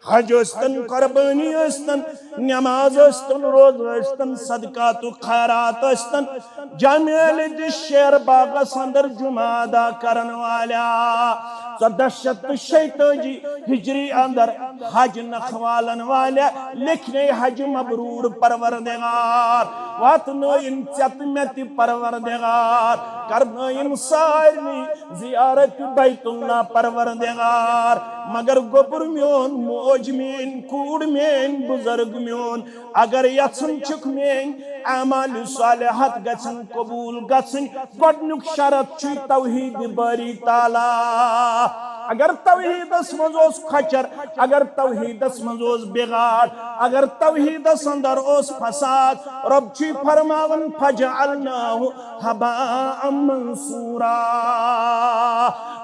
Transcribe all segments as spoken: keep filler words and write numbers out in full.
حج ٲسۍتن، قربٲنی ٲسۍتن، نماز ٲسۍتن، روزٕ ٲسۍتن، صدقات و خیرات ٲسۍتن، جامع علی دِس شیر باغس اندر جمعہ ادا کرن والیا، ژۄدہ شیٚتھ تہٕ شیٚتٲجی ہجری اندر حج نکھوالن والیا، لیکھنے حج مبرور پروردگار، واتنٲیِن ژےٚ تہٕ مےٚ تہِ پروردگار، کرنٲیِن سارنٕے زیارت بیت اللہ پروردگار۔ مگر گوٚبُر میون، موج میٲنۍ، کوٗر میٲنۍ، بُزرگ میون، اگر یژھان چھُکھ میٲنۍ اعمال صالحات گژھن قبول گژھٕنۍ، گۄڈنیُک شرط چھُے توحید باری تعالیٰ۔ اگر توحیدس منٛز اوس کھچر، اگر توحیدس منٛز اوس بغاڑ، اگر توحیدس اندر اوس فساد، رب چھُے فرماوان، فجعلناه ہباء منثورا۔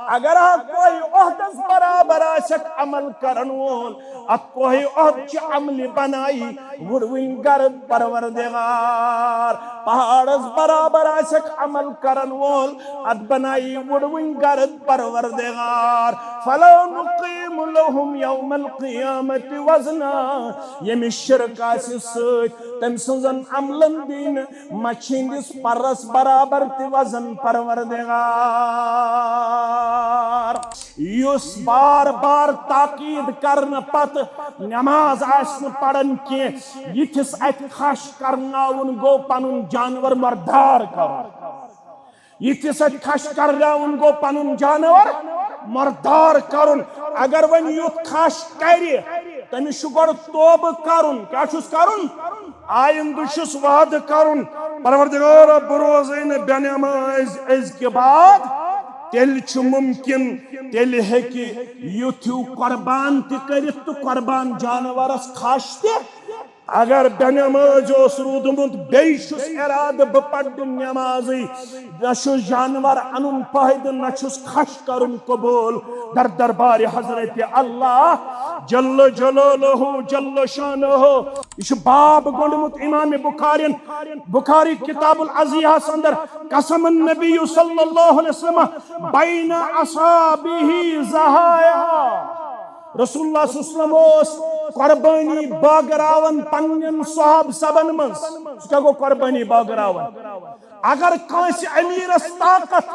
اگر ہا کوہ احدس برابر آسکھ عمل کرن وول، اتھ کوہ احد چہ عملہِ بنائی وُڑوٕنۍ گرد پروردگار۔ پہاڑس برابر آسکھ عمل کرن وول، اتھ بنائی وُڑوٕنۍ گرد پروردگار۔ فلا نقیم لهم یوم القیامة وزنا۔ ییٚمِس شرک آسہِ سۭتۍ، تٔمۍ سٕنزن عملن دی نہٕ مچھِ ہٕنٛدِس پرس برابر تہِ وزن پروردگار۔ یُس بار بار تاکید کرنہٕ پتہٕ نماز آسہِ نہٕ پران کینٛہہ، یِتھِس اتھِ کھش کرناوُن گوٚو پنُن جانور مردار کرُن۔ یِتھِس اتھِ کھش کرناوُن گوٚو پنُن جانور مردار کرُن۔ اگر وۄنۍ یُتھ کھش کرِ، تٔمِس چھُ گۄڈٕ توبہٕ کرُن۔ کیٛاہ چھُس کرُن؟ آیندٕ چھُس وعدٕ کرُن، پروردگارا، بہٕ روزے نہٕ بے نماز أزکہِ بعد۔ تیٚلہِ چھُ مُمکِن، تیٚلہِ ہیٚکہِ یُتھ ہیوٗ قۄربان تہِ کٔرِتھ تہٕ قۄربان جانورس کھش تہِ۔ اگر بے نماز اوس روٗدمُت، بیٚیہِ چھُس ارادٕ بہٕ پرٕ نمازٕے، نہ چھُس جانور انُن فٲیدٕ، نہ چھُس کھش کرُن قبول۔ در دربارِ حضرت اللہ جل جلالہ جل شانہ۔ یہِ چھُ باب گوٚنڈمُت امام بخارین، بخاری کتاب الاضحیٰ ہس اندر، قسم النبی صلی اللہ علیہ وسلم بین اصابعہ ضحایا۔ رسول اللہ صلی اللہ علیہ وسلم اوس قربانی بٲگراوان پننٮ۪ن صحابہ صٲبن منٛز۔ سُہ کیٛاہ گوٚو قربانی بٲگراوان؟ اگر کٲنٛسہِ امیرس طاقت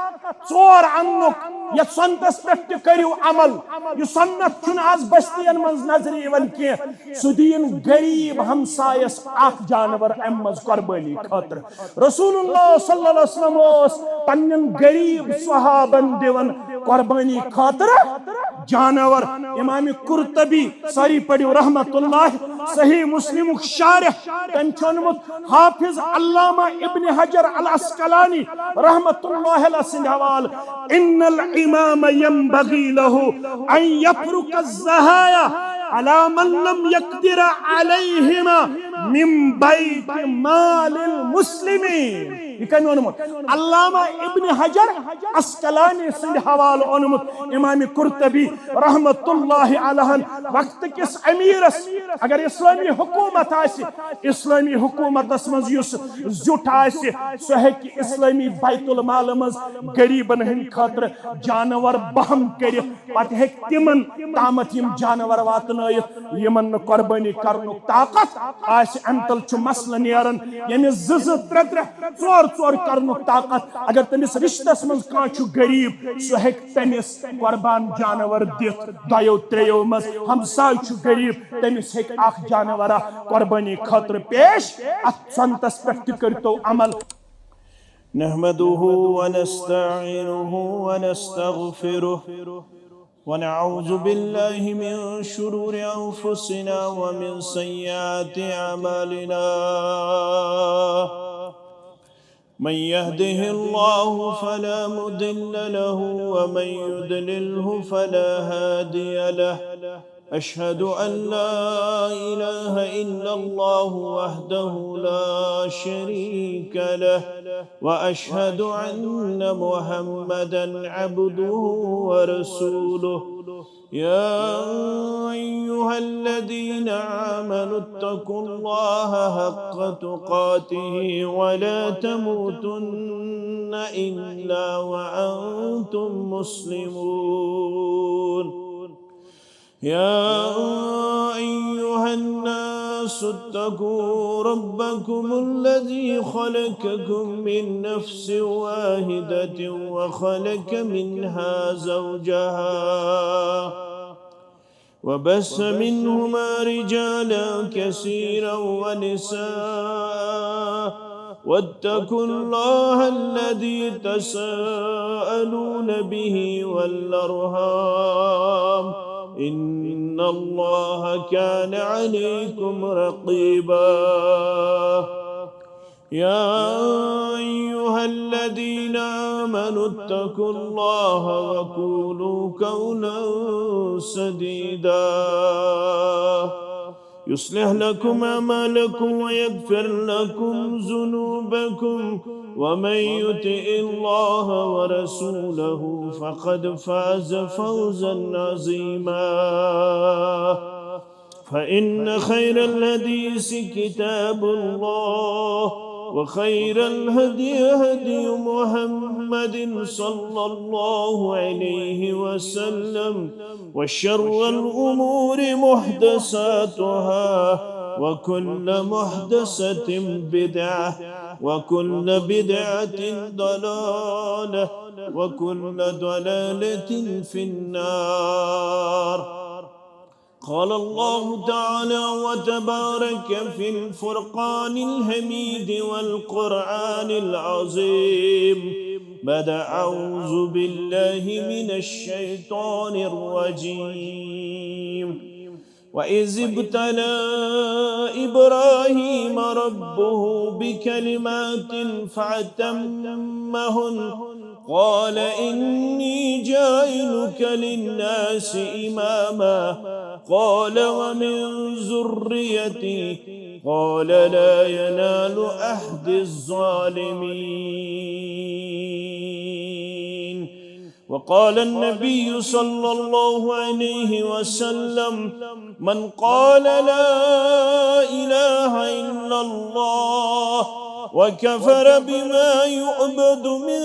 ژور اننُک، یتھ سنتس پٮ۪ٹھ تہِ کٔرِو عمل، یہِ سنت چھُنہٕ از بستین منٛز نظرِ یِوان کینٛہہ، سُہ دِیِن غریب ہمسایس اکھ جانور امہِ منٛز قربٲنی خٲطرٕ۔ رسول اللہ صلی اللہ علیہ وسلم اوس پننٮ۪ن غریب صحابن دِوان قربٲنی خٲطرٕ جانور۔ امام قرطبی، سٲری پٔرِو رحمت اللہ، صحیح مسلمُک شارح، تٔمۍ چھُ اوٚنمُت حافظ علامہ ابن حجر العسقلانی رحمت اللہ علیہ سٕنٛدِ حوالہٕ، ان الامام ينبغي له ان يفرق الضحايا على من لم يقدر عليهما من بيت مال المسلمين۔ یہ کٔمۍ اوٚنمُت؟ علامہ ابن حجر عسقلانی سٕنٛدِ حوالہٕ اوٚنمُت امام قرطبی رحمت اللہ علیہ۔ وقت کس امیرس اگر اسلامی حکومت آسہِ، اسلامی حکومتس منٛز یُس زیُٹھ آسہِ، سُہ ہیٚکہِ اسلامی بیت المال منٛز غریبن ہٕنٛدِ خٲطرٕ جانور بہم کٔرِتھ، پتہٕ ہیٚکہِ تِمن تامتھ یِم جانور واتنٲیِتھ، یِمن نہٕ قۄربٲنی کرنُک طاقت آسہِ۔ امہِ تل چھُ مسلہٕ نیران، ییٚمِس زٕ زٕ، ترٛےٚ ترٛےٚ، ژور ژور کرنُک طاقت، اگر تٔمِس رشتس منٛز کانٛہہ چھُ غریب، سُہ ہیٚکہِ تٔمِس قۄربان جانور دِتھ۔ دۄیو ترٛیٚیو منٛز ہمساے چھُ غریب، تٔمِس ہیٚکہِ اکھ جانورا قۄربٲنی خٲطرٕ پیش۔ اتھ سنتس پٮ۪ٹھ تہِ کٔرۍتو عمل۔ نحمده ونستعينه ونستغفره، ونعوذ بالله من شرور أنفسنا ومن سيئات أعمالنا. من يهده الله فلا مضل له، ومن يضلله فلا هادي له. أشهد أن لا إله إلا الله وحده لا شريك له، وأشهد أن محمدا عبده ورسوله. يا أيها الذين آمنوا اتقوا الله حق تقاته ولا تموتن إلا وأنتم مسلمون. يا اتقوا ربكم الذي خلقكم من نفس واحدة وخلق منها زوجها وبث منهما رجالا كثيرا ونساء، واتقوا الله الذي تساءلون به والأرحام، إن الله كان عليكم رقيبا. يا أيها الذين آمنوا اتقوا الله وقولوا قولا سديدا، يصلح لكم أعمالكم ويغفر لكم ذنوبكم، ومن يطع الله ورسوله فقد فاز فوزا عظيما. فإن خير الحديث كتاب الله، وخير الهدي هدي محمد صلى الله عليه وسلم، وشر الأمور محدثاتها، وكل محدثة بدعة، وكل بدعة ضلالة، وكل ضلالة في النار. قال الله تعالى وتبارك في الفرقان الحميد والقرآن العظيم بعد أعوذ بالله من الشيطان الرجيم. وإذ ابتلى إبراهيم ربه بكلمات فأتمهن، قال إني جاعلك للناس إماما، قال ومن ذريتي، قال لا ينال عهدي الظالمين. وقال النبي صلى الله عليه وسلم: من قال لا إله إلا الله وكفر بما يعبد من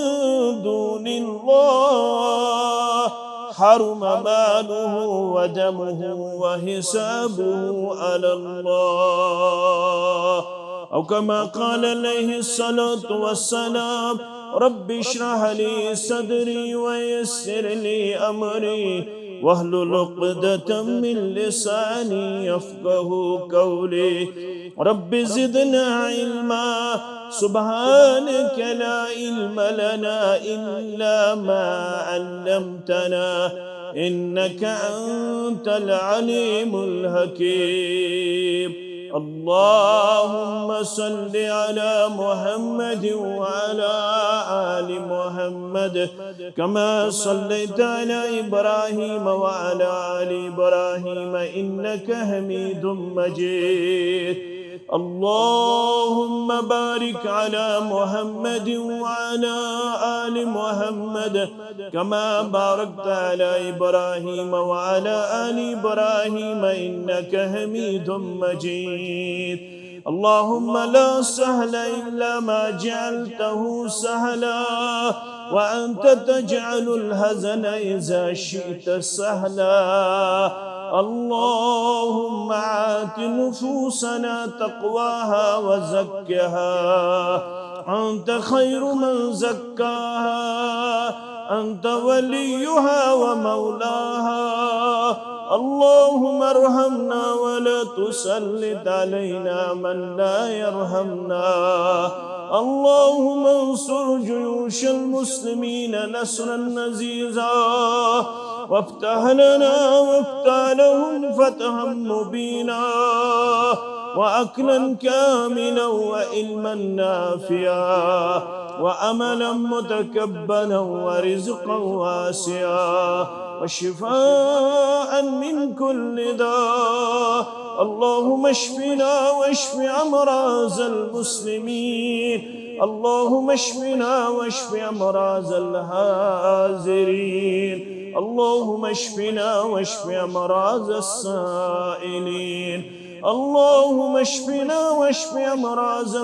دون الله حرم ماله ودمه وحسابه على الله، أو كما قال عليه الصلاة والسلام: رب اشرح لي صدري ويسر لي أمري واحلل عقدة من لساني يفقه قولي. رب زدنا علما. سبحانك لا علم لنا إلا ما علمتنا، إنك أنت العليم الحكيم. اللهم صل على محمد وعلى آل محمد كما صليت على إبراهيم وعلى آل إبراهيم إنك حميد مجيد. اللهم بارك على محمد وعلى آل محمد كما باركت على إبراهيم وعلى آل إبراهيم إنك حميد مجيد. اللهم لا سهل إلا ما جعلته سهلا، وأنت تجعل الحزن إذا شئت سهلا. اللهم آت نفوسنا تقواها وزكها، أنت خير من زكاها، أنت وليها ومولاها. اللهم ارحمنا ولا تسلط علينا من لا يرحمنا. اللهم انصر جيوش المسلمين نصرا عزيزا، وافتح لنا وافتح لهم فتحا مبينا، وأكلا كاملا وعلما نافعا وعملا متقبلا ورزقا واسعا وشفاء من كل داء. اللهم اشفنا واشف أمراض المسلمين. اللهم اشفنا واشف أمراض الحاضرين. اللهم اشفنا واشف أمراض السائلين. اللهم اشفنا واشف أمراض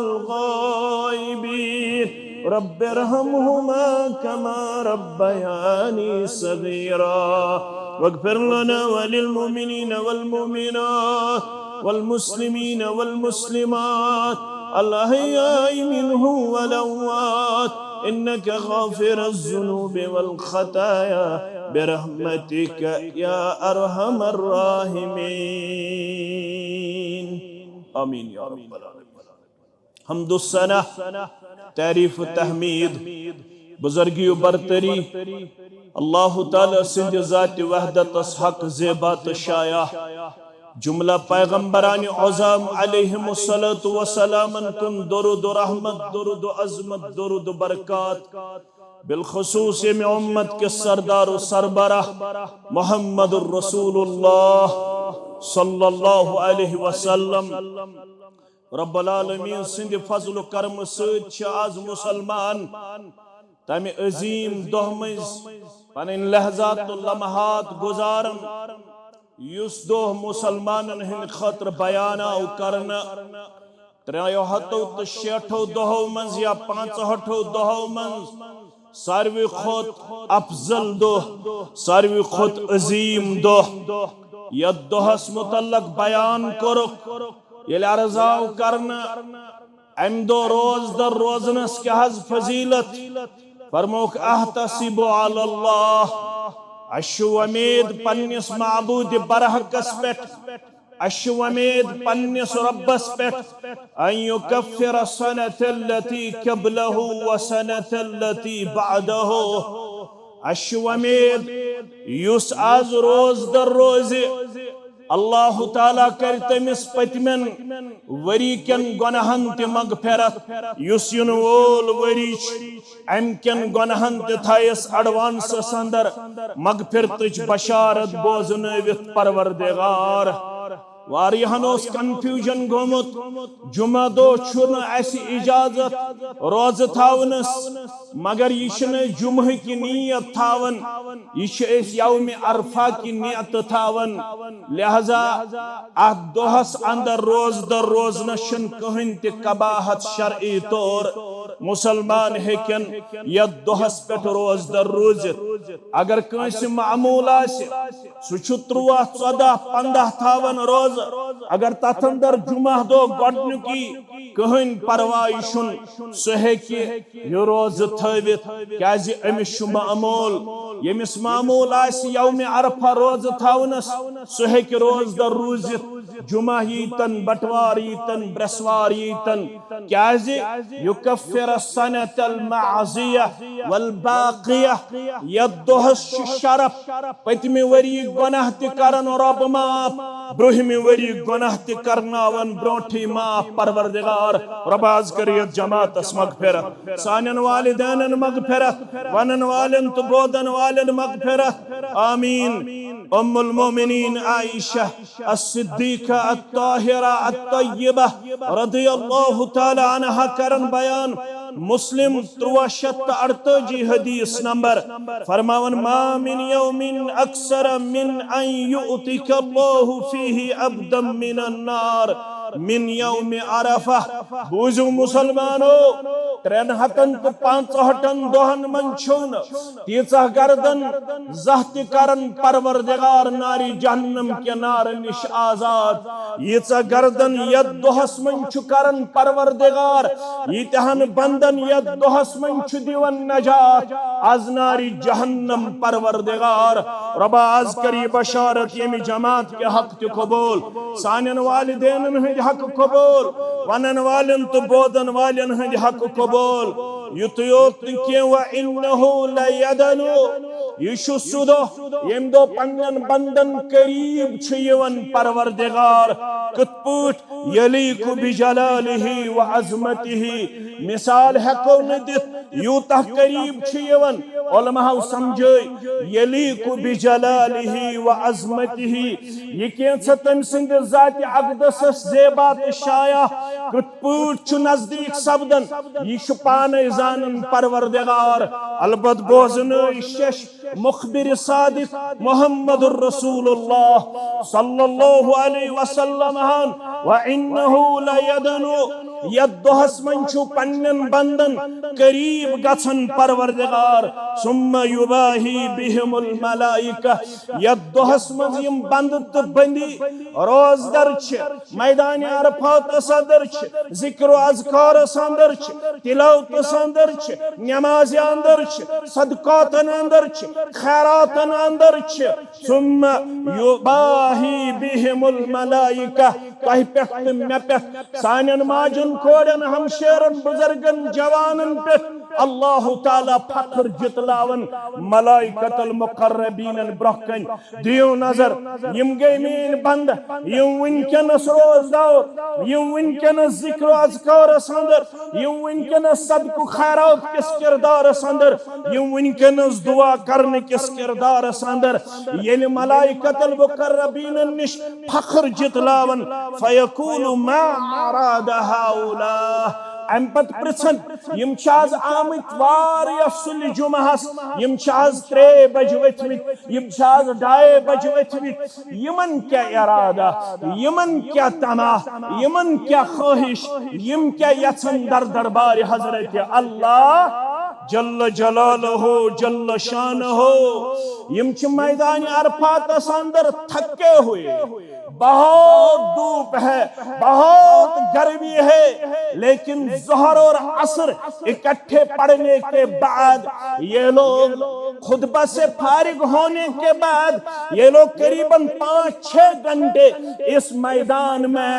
الغائبين. رب ارحمهما كما ربياني صغيرا. واغفر لنا وللمؤمنين والمؤمنات والمسلمين والمسلمات الأحياء منهم والأموات إنك غافر الذنوب والخطايا برحمتك يا أرحم الراحمين. آمين يا رب العالمين. حمد و ثنا، تعریف و تحمید، بزرگی و برتری، اللہ تعالیٰ سٕنٛدِ ذاتِ وحدتس حق زیبا تہٕ شایع۔ جملہ پیغمبران عظام علیہم الصلوۃ والسلامن کُن درود و رحمت، درود و عظمت، درود و برکات۔ بالخصوص ییٚمہِ امت کِس سردار و سربراہ محمد رسول اللہ صلی اللہ علیہ وسلم۔ رب العالمین سٕنٛدِ فضل و کرمہٕ سۭتۍ چھِ آز مسلمان تمہِ عظیم دۄہ منٛز پنٕنۍ لحظات تہٕ لمحات گُزاران، یُس دۄہ مسلمانن ہٕنٛدِ خٲطرٕ بیان آو کرنہٕ۔ ترٛیو ہتو تہٕ شیٹھو دۄہو منٛز یا پانٛژہٲٹھو دۄہو منٛز ساروی کھۄتہٕ افضل دۄہ، ساروی کھۄتہٕ عظیم دۄہ، یتھ دۄہس متعلق بیان کوٚرُکھ، ییٚلہِ عرض آو کرنہٕ، امہِ دۄہ روزدر روزنس کیٛاہ حظ فضیلت؟ فرمووُکھ، احتسب علی اللہ، اسہِ چھُ وۄمید پننِس معبود برحقس پٮ۪ٹھ، اسہِ چھِ وۄمید پننِس رۄبس پٮ۪ٹھ، ان یکفر السنة التي قبله والسنة التي بعده۔ اسہِ چھِ وۄمید یُس آز روزدر روزِ، اللہ تعالیٰ کرِ تٔمِس پٔتمٮ۪ن ؤری کٮ۪ن گۄناہن تہِ مغفرت، یُس یِنہٕ وول ؤری چھُ، امہِ کٮ۪ن گۄناہن تہِ تھایس ایڈوانسس اندر مغفرتٕچ بشارت بوزنٲوِتھ پروردگار۔ واریاہن اوس کنفیوژن گوٚمُت، جمعہ دۄہ چھُنہٕ اسہِ اجازت روزٕ تھاونس، مگر یہِ چھُنہٕ جمعہ کہِ نیت تھاوان، یہِ چھِ أسۍ یومِ عرفہ کہِ نیت تھاوان۔ لہذا اتھ دۄہس اندر روزدر روزنس چھُنہٕ کٕہٕنۍ تہِ قباحت شرعی طور۔ مسلمان ہیٚکن یتھ دۄہس پٮ۪ٹھ روزدر روٗزِتھ۔ اگر کٲنٛسہِ معمول آسہِ، سُہ چھُ ترٛواہ، ژۄداہ، پنٛداہ تھاوان روزٕ۔ اگر تتھ اندر جمعہ دۄہ گۄڈنیُکُے، کٕہٕنۍ پرواے چھُنہٕ، سُہ ہیٚکہِ یہِ روزٕ تھٲوِتھ، کیازِ أمِس چھُ معمول۔ ییٚمِس معمول آسہِ یومِ عرفہ روزٕ تھاونس، سُہ ہیٚکہِ روزدر روٗزِتھ۔ جمعہ ییٖتن، بٹوار ییٖتن، برٛٮ۪سوار ییٖتن، کیازِ یکفر السنة الماضیہ والباقیہ، یتھ دۄہس چھُ شرف، پٔتمہِ ؤری گۄناہ تہِ کرن رۄب معاف، برٛونٛہمہِ ؤری گۄناہ تہِ کرناون برٛونٛٹھٕے معاف پروردگار۔ رۄب آز کر یتھ جماعتس مغفرت، سانٮ۪ن والدینن مغفرت، ونن والٮ۪ن تہٕ بوزن والٮ۪ن مغفرت۔ آمین۔ ام المومنین عائشہ الصدیقہ الطاہرہ الطیبہ رضی اللہ تعالی عنہا کرن بیان، مسلم ترٛواہ شیٚتھ تہٕ اَرتٲجی حدیث نمبر، فرماون، ما من یوم اکثر من ان یؤتک اللہ فیہ عبدا من النار من یوم عرفہ۔ بوٗزِو مسلمانو، ترٛٮ۪ن ہتن تہٕ پانٛژہٲٹھن دۄہن منٛز چھُنہٕ تیٖژاہ گردن زانٛہہ تہِ کرن پروردگار نارِ جہنم کہِ نارٕ نِش آزاد۔ ییٖژاہ گردن یتھ دۄہس منٛز چھُ کرن پروردگار، ییٖتہن بندن یتھ دۄہس منٛز چھُ دِوان نجات از نارِ جہنم پروردگار۔ رۄبا، از کر یہِ بشارت ییٚمہِ جماعت کہِ حق تہِ قبول، سانٮ۪ن والدینن ہٕنٛدۍ حق قبول، ونن والٮ۪ن تہٕ بوزن والٮ۪ن ہٕنٛدۍ حق قبول۔ یُتُے یوت نہٕ کینٛہہ، وَإِنَّهُ لَيَدْنُو، یہِ چھُ سُہ دۄہ ییٚمہِ دۄہ پننٮ۪ن بندن قریب چھُ یِوان پروردگار۔ کِتھ پٲٹھۍ؟ یلیق بجلالہ و عظمتہ۔ مثال ہٮ۪کو نہٕ دِتھ، یوٗتاہ قریب چھُ یِوان۔ علماہو سمجھٲے، یلیق بجلالہ و عظمتہ، یہِ کینٛژھا تٔمۍ سٕنٛدِ ذاتِ اقدسس زیبا تہٕ شایع کِتھ پٲٹھۍ چھُ نزدیٖک سپدان، یہِ چھُ پانے زانان پروردگار۔ البتہ بوزنٲے شش مخبر صادق محمد رسول اللہ صلی اللہ علیہ وسلم ہن، وَإِنَّهُ لَيَدْنُو، یتھ دۄہس منٛز چھُ پننٮ۪ن بندن قریب گژھان پروردگار۔ ثم یباہی بہم الملائکہ، یتھ دۄہس منٛز یِم بندٕ تہٕ بندی روزدر چھِ، میدان عرفاتس اندر چھِ، ذکر و اذکارس اندر چھِ، تلاوتس اندر چھِ، نمازِ اندر چھِ، صدقاتن اندر چھِ، خیراتن اندر چھِ۔ ثم یباہی بہم الملائکہ، تۄہہِ پٮ۪ٹھ تہٕ مےٚ پٮ۪ٹھ، سانٮ۪ن ماجن، کورٮ۪ن، ہمشیرن، بزرگن، جوانن پٮ۪ٹھ اللہ تعالیٰ فخر جتلاون ملائکۃ المقربینن برونٛہہ کنہِ۔ دِیِو نظر، یِم گٔے میٲنۍ بندٕ، یِم وٕنکیٚنس روزدار، یِم وٕنکیٚنس ذکر و اذکارس اندر، یِم وٕنکیٚنس صدقہٕ خیرات کِس کردارس اندر، یِم وٕنکیٚنس دعا کرنہٕ کِس کردارس اندر، ییٚلہِ ملائکۃ المقربینن نِش فخر جتلاون، فیقول ما اراد ہؤلاء، امہِ پتہٕ پرژھن، یِم چھِ از آمٕتۍ واریاہ سُلہِ جمعہس، یِم چھِ از ترٛےٚ بجہِ ؤتھمٕتۍ، یِم چھِ از ڈاے بجہِ ؤتھمٕتۍ، یِمن کیٛاہ ارادہ، یِمن کیٛاہ طمع، یِمن کیٛاہ خواہش، یِم کیٛاہ یژھن در دربارِ حضرت اللہ جل جلالہ جل شانہ۔ یِم چھِ میدان عرفاتس اندر تھکے ہوئے، بہت دھوپ ہے، بہت گرمی ہے، لیکن ظہر اور عصر اکٹھے پڑھنے کے بعد یہ لوگ، خطبہ سے فارغ ہونے کے بعد یہ لوگ قریباً پانچ چھ گھنٹے اس میدان میں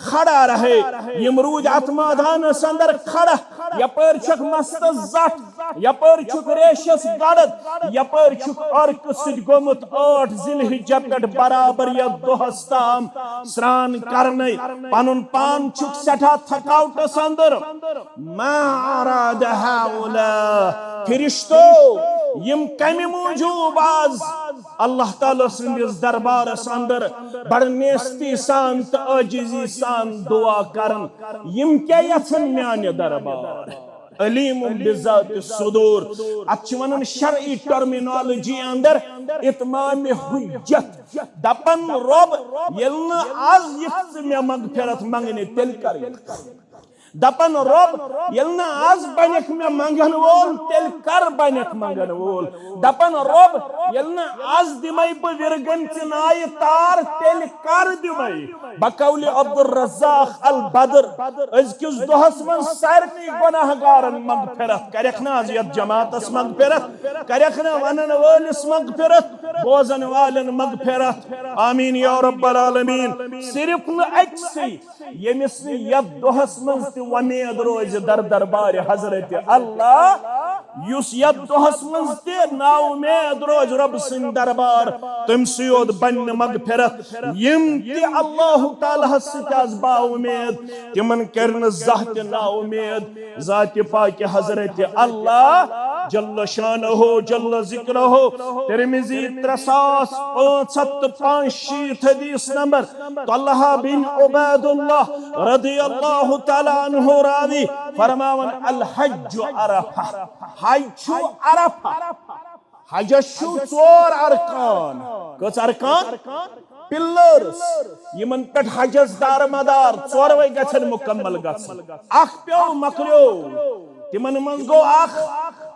کھڑا رہے۔ یِم روٗدۍ اتھ مٲدانس اندر کھڑا، یپٲرۍ چھکھ مستس زٹھ، یپٲرۍ چھُکھ ریشس گڑد، یپٲرۍ چھُکھ عرقہٕ سۭتۍ گوٚمُت ٲٹھ ذی الحجہ پٮ۪ٹھ برابر یتھ دۄہس تام سران کرنے۔ پنُن پان چھُکھ سٮ۪ٹھاہ تھکاوٹس اندر۔ ما اراد ہؤلاء، فرشتو، یِم کمہِ موٗجوٗب از اللہ تعالیٰ سٕنٛدِس دربارس اندر بڑٕ نیستی سان تہٕ عٲجزی سان دعا کرن، یِم کیٛاہ یژھن میانہِ دربار؟ علیم بذات الصدور۔ اتھ چھِ ونان شرعی ٹرمینالوجی اندر اتمام حجت۔ دپن رۄب، ییٚلہِ نہٕ از یِکھ ژٕ مےٚ مغفرت منگنہِ، تیٚلہِ کر یِکھ؟ دپن رۄب، ییٚلہِ نہٕ از بنکھ مےٚ منگن وول، تیٚلہِ کر بنکھ منگن وول؟ دپن رۄب، ییٚلہِ نہٕ از دِمے بہٕ وِرگن ژٕ نایہِ تار، تیٚلہِ کر دِمے؟ بقول عبدالرزاق البدر، أزکِس دۄہس منٛز سارنٕے گۄناہ گارن مغفرت۔ کرکھ نہٕ از یتھ جماعتس مغفرت؟ کرکھ نہٕ ونن وٲلِس مغفرت، بوزن والٮ۪ن مغفرت؟ آمین یا رب العالمین۔ صرف نہٕ أکسٕے، ییٚمِس نہٕ یتھ دۄہس منٛز تہِ وۄمید روزِ در دربارِ حضرت اللہ، یُس یتھ دۄہس منٛز تہِ نااُمید روزِ رۄب سٕنٛدِ دربار، تٔمۍ سٕے یوت بنہِ نہٕ مغفرت۔ یِم تہِ اللہ تعالیٰ ہس سۭتۍ از بااُمید، تِمن کرِ نہٕ زانٛہہ تہِ نااُمید ذاتِ پاکِ حضرت اللہ جل شانہ جل ذکرہ۔ ترمذی ترٛےٚ ساس پانٛژھ ہتھ تہٕ پانٛژھ شیٖتھ حدیث نمبر۔ طلحہ بن عبید اللہ رضی اللہ تعالیٰ عنہ راوی فرماوان، الحج عرفہ، حج چھُ عرفہ۔ حجس چھُ ژور ارکان۔ کٔژ ارکان؟ پلرز، یِمن پٮ۪ٹھ حجس دارمدار ژوروے گژھن مکمل گژھٕنۍ۔ اکھ پیوٚو مۄکلیو، تِمن منٛز گوٚو اکھ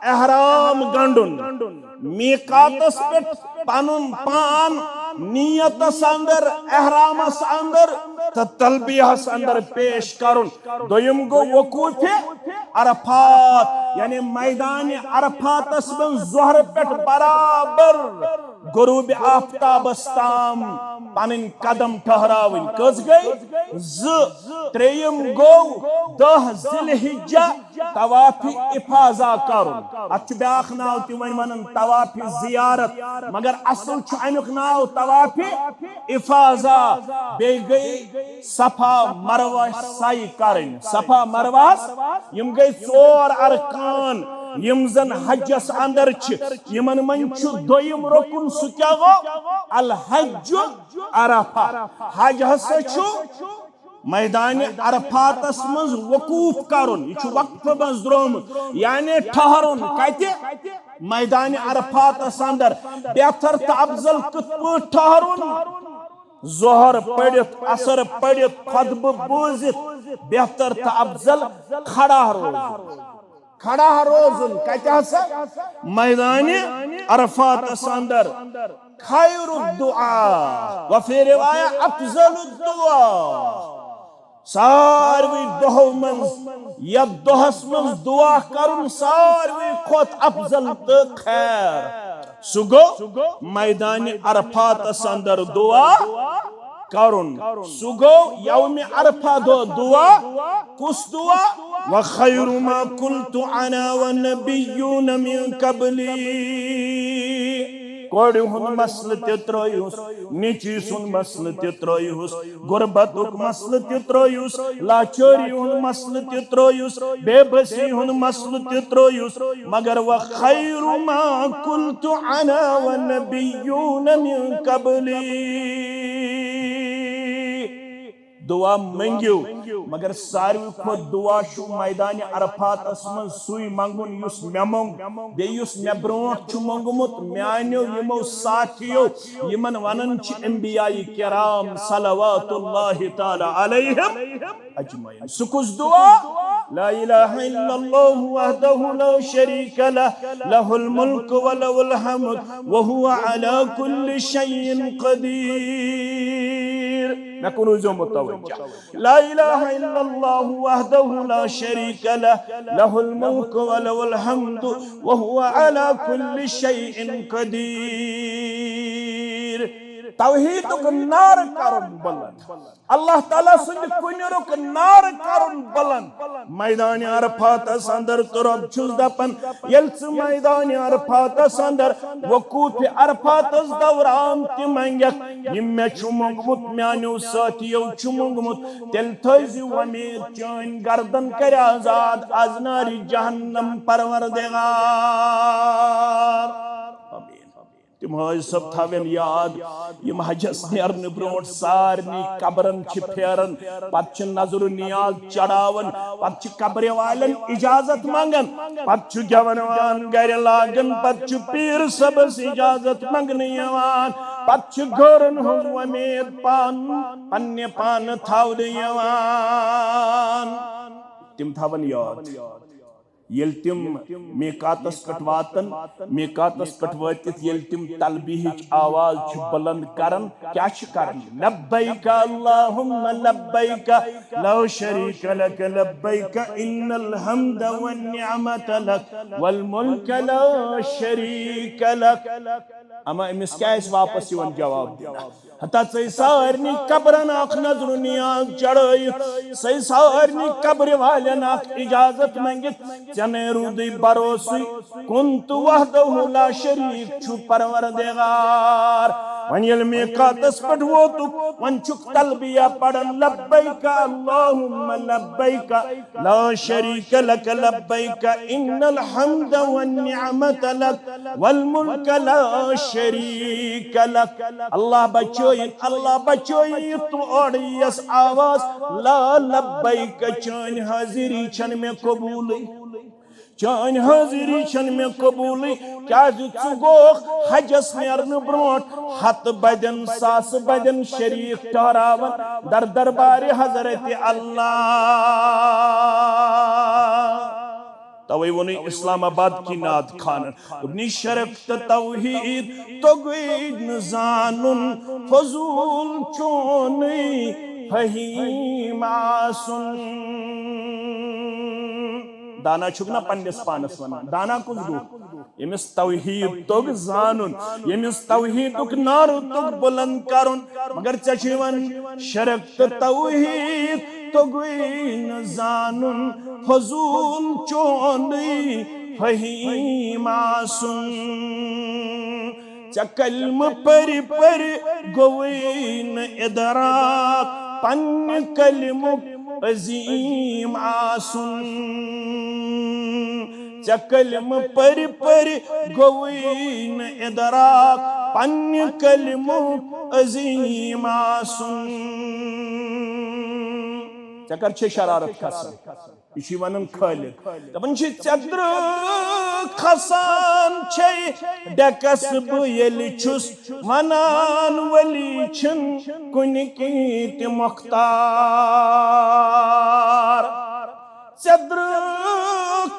احرام گنڈُن، میقاتس پٮ۪ٹھ پنُن پان نیتس اندر، احرامس اندر تہٕ تلبیہس اندر پیش کرُن۔ دوٚیِم گوٚو وقوف عرفات، یعنی میدان عرفاتس منٛز ظہر پٮ۪ٹھ برابر غروب آفتابس تام پنٕنۍ قدم ٹھہراوٕنۍ۔ کٔژ گٔے؟ زٕ۔ ترٛیٚیِم گوٚو دَہ ذی الحجہ طواف افاضہ کرُن۔ اتھ چھُ بیاکھ ناو تہِ وۄنۍ ونان طواف زیارت، مگر اصل چھُ امیُک ناو طواف افاضہ۔ بیٚیہِ گٔے صفا مروہ سعی کرٕنۍ۔ صفا مروہس یِم گٔے ژور ارکان، یِم زن حجس اندر چھِ۔ یِمن منٛز چھُ دوٚیِم رکن، سُہ کیٛاہ گوٚو؟ الحج عرفہ۔ حج ہسا چھُ میدان عرفاتس منٛز وقوف کرُن، یہِ چھُ وقفہٕ منٛز درٛامُت، یعنی ٹھہرُن۔ کتہِ؟ میدان عرفاتس اندر۔ بہتر تہٕ افضل کِتھ پٲٹھۍ ٹھہرُن؟ ظہر پٔرِتھ، عصر پٔرِتھ، خطبہٕ بوٗزِتھ، بہتر تہٕ افضل کھڑا روزُن۔ کھڑا روزُن کتہِ ہسا؟ میدانِ عرفاتس اندر۔ خیر الدعا، وفی روایہ افضل الدعا۔ ساروی دۄہو منٛز، یتھ دۄہس منٛز دعا کرُن ساروی کھۄتہٕ افضل تہٕ خیر، سُہ گوٚو میدانِ عرفاتس اندر دعا کرُن۔ سُہ گوٚو یومِ عرفہ دۄہ دعا۔ کُس دعا؟ وخیر ما قلت انا والنبیون من قبلی۔ کورِ ہُنٛد مسلہٕ تہِ ترٲیہُس، نیٚچی سُنٛد مسلہٕ تہِ ترٲیہُس، غربتُک مسلہٕ تہِ ترٲیہُس، لاچٲری ہُنٛد مسلہٕ تہِ ترٲیہُس، بے بسی ہُنٛد مسلہٕ تہِ ترٲیہُس، مگر وخیر ما قلت انا والنبیون من قبلی۔ دعا منگیو، مگر ساروی کھۄتہٕ دعا چھُ میدانِ عرفاتس منٛز سُے منگُن یُس مےٚ مۄنگ، بیٚیہِ یُس مےٚ برونٛٹھ چھُ مۄنگمُت میانیو یِمو ساتھیو، یِمن ونان چھِ انبیاء کرام صلوات اللہ تعالی علیہم اجمعین۔ سُہ کُس دعا؟ لا الہ الا اللہ وحدہ لا شریک لہ، لہ الملک ولہ الحمد وہو علی کل شیء قدیر۔ مےٚ کُن روٗزیو متوجہ۔ لا الہ الا اللہ وحدہ لا شریک لہ، لہ الملک ولہ الحمد وہو علی کل شیء قدیر۔ توحیدُک نعرٕ کرُن بلند۔ اللہ تعالیٰ سٕنٛدِ کُنہِ رُک نعرٕ کرُن بلند۔ میدانِ عرفاتس اندر تہٕ رۄب چھُس دپان، ییٚلہِ ژٕ میدانِ عرفاتس اندر وقوفِ عرفاتس دوران تہِ منگکھ، یہِ مےٚ چھُ مۄنگمُت، میانیو ساتھیو چھُ مۄنگمُت، تیٚلہِ تھٲیزِ وۄمید، چٲنۍ گردن کرِ آزاد از نارِ جہنم پروردگار۔ آمین۔ تِم حٲج صٲب تھاوٮ۪ن یاد، یِم حجس نیرنہٕ برونٛٹھ سارنٕے قبرن چھِ پھیران، پتہٕ چھِ نظر و نیاز چڑھاوان، پتہٕ چھِ قبرِ والٮ۪ن اجازت منگان، پتہٕ چھُ گٮ۪ون وان گرِ لاگان، پتہٕ چھُ پیٖر صٲبس اجازت منگنہٕ یِوان، پتہٕ چھُ گٲرن ہُنٛد وۄمید پان پننہِ پانہٕ تھاونہٕ یِوان۔ تِم تھاون یاد۔ ییٚلہِ تِم میقاتس پٮ۪ٹھ واتن، میقاتس پٮ۪ٹھ وٲتِتھ ییٚلہِ تِم تلبیہٕچ آواز چھِ بلند کران، کیٛاہ چھِ کران؟ لبیک اللہم لبیک، لا شریک لک لبیک، ان الحمد والنعمت لک والملک لا شریک لک۔ اما أمِس کیٛاہ آسہِ واپس یِوان جواب دِنہٕ؟ ہتا ژے سارنٕے قبرن اکھ نظر و نیاز چڑھٲیِتھ، ژے سارنٕے قبرِ والٮ۪ن اکھ اجازت منگِتھ، ژےٚ نے روٗدٕے بروسٕے، کُن تہٕ وحدہ لا شریک چھُ پروردگار۔ وۄنۍ ییٚلہِ میقاتس پٮ۪ٹھ ووتُکھ، وۄنۍ چھُکھ تلبیہ پران، لبیک اللہم لبیک، لا شریک لک لبیک، ان الحمد والنعمت لک والملک لا شریک لک۔ اللہ بچٲیِن، اللہ بچٲیِن، تہٕ اورٕ یِیَس آواز، لا لبیک، چٲنۍ حٲضری چھَنہٕ مےٚ قبوٗلٕے۔ چٲنۍ حٲضری چھَنہٕ مےٚ قبوٗلٕے، کیٛازِ ژٕ گوکھ حجس نیرنہٕ برونٛٹھ ہتہٕ بدٮ۪ن، ساسہٕ بدٮ۪ن شریک ٹھہراوان در دربارِ حضرت اللہ۔ توے ووٚنُے اسلام آباد کی نعت خانن، دوٚپنَے شرک تہٕ توحید توٚگُے نہٕ زانُن، فضوٗل چونُے فہیم آسُن۔ دانا چھُکھ نا پننِس پانس ونان، دانا کُس گوٚو؟ ییٚمِس توحید توٚگ زانُن، ییٚمِس توحیدُک نعرٕ توٚگ بلند کرُن، مگر ژےٚ چھُے وَنان شرک تہٕ توحید توٚگُے نہٕ زانُن، فضوٗل چونُے فہیم آسُن۔ ژےٚ کلمہٕ پٔرِ پٔرِ گوٚوُے نہٕ ادراک پننہِ کلمُک عظیم آسُن۔ ژےٚ کلمہٕ پٔرِ پٔرِ گوٚوُے نہٕ ادراک پننہِ کلمُک عظیم آسُن۔ ژےٚ کر چھے شرارت کھسان؟ یہِ چھُے ونان خالق۔ دپان چھِ، ژےٚ درٛٲے کھسان چھے ڈیکس بہٕ ییٚلہِ چھُس ونان، ولی چھِن کُنہِ کِنۍ تہِ مۄختار۔ ژیدرٕ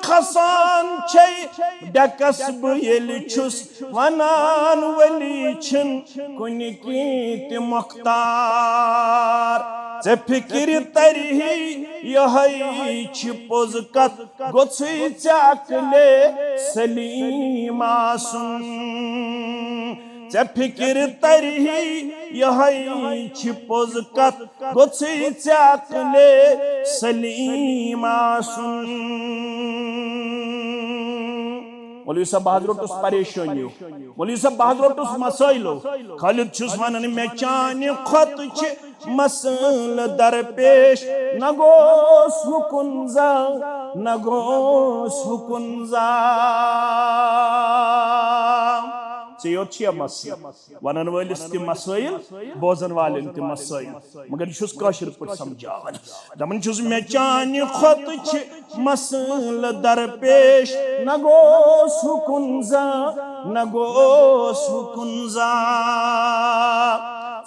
کھسان چھے ڈیکس بہٕ ییٚلہِ چھُس ونان، ولی چھِن کُنہِ کِنۍ تہِ مۄختار۔ ژےٚ فِکرِ ترِہی یِہوٚے چھِ پوٚز کتھ، گوٚژھُے ژےٚ عقلے سلیٖم آسُن۔ ژےٚ فِکرِ ترِہی یِہوٚے چھِ پوٚز کتھ، گوٚژھُے ژےٚ عقلے سلیٖم آسُن۔ مولوی صٲب، بہٕ حظ روٚٹُس پریشٲنیو۔ مولوی صٲب، بہٕ حظ روٚٹُس مسٲیلو۔ خٲلد چھُس ونان، مےٚ چانہِ کھۄتہٕ چھِ مسلہٕ درپیش، نہ گوس ہُکُن زانٛہہ، نہ گوس ہُکُن زانٛہہ۔ ژےٚ یوت چھُیا مسلہٕ؟ ونن وٲلِس تہِ مسٲیل، بوزن والٮ۪ن تہِ مسٲیل، مگر یہِ چھُس کٲشِر پٲٹھۍ سمجھاوان۔ دپان چھُس، مےٚ چانہِ کھۄتہٕ چھِ مسلہٕ درپیش، نہ گوس ہُکُن زانٛہہ، نہ گوس ہُکُن زانٛہہ۔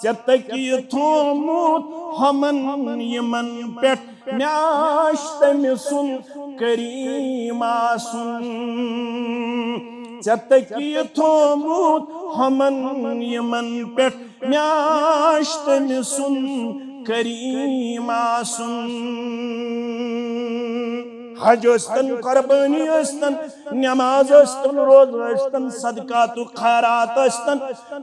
ژےٚ تٔکی تھومُت ہُمن یِمن پٮ۪ٹھ، مےٚ آش تٔمۍ سُنٛد کریم آسُن۔ ژےٚ تٔکی تھومُت ہُمن یِمن پٮ۪ٹھ، مےٚ آش تٔمۍ سُنٛد کریم آسُن۔ حج ٲسۍتن، قربٲنی ٲسۍتن، نماز ٲسۍتن، روزٕ ٲسۍتن، صدقات و خیرات ٲسۍتن،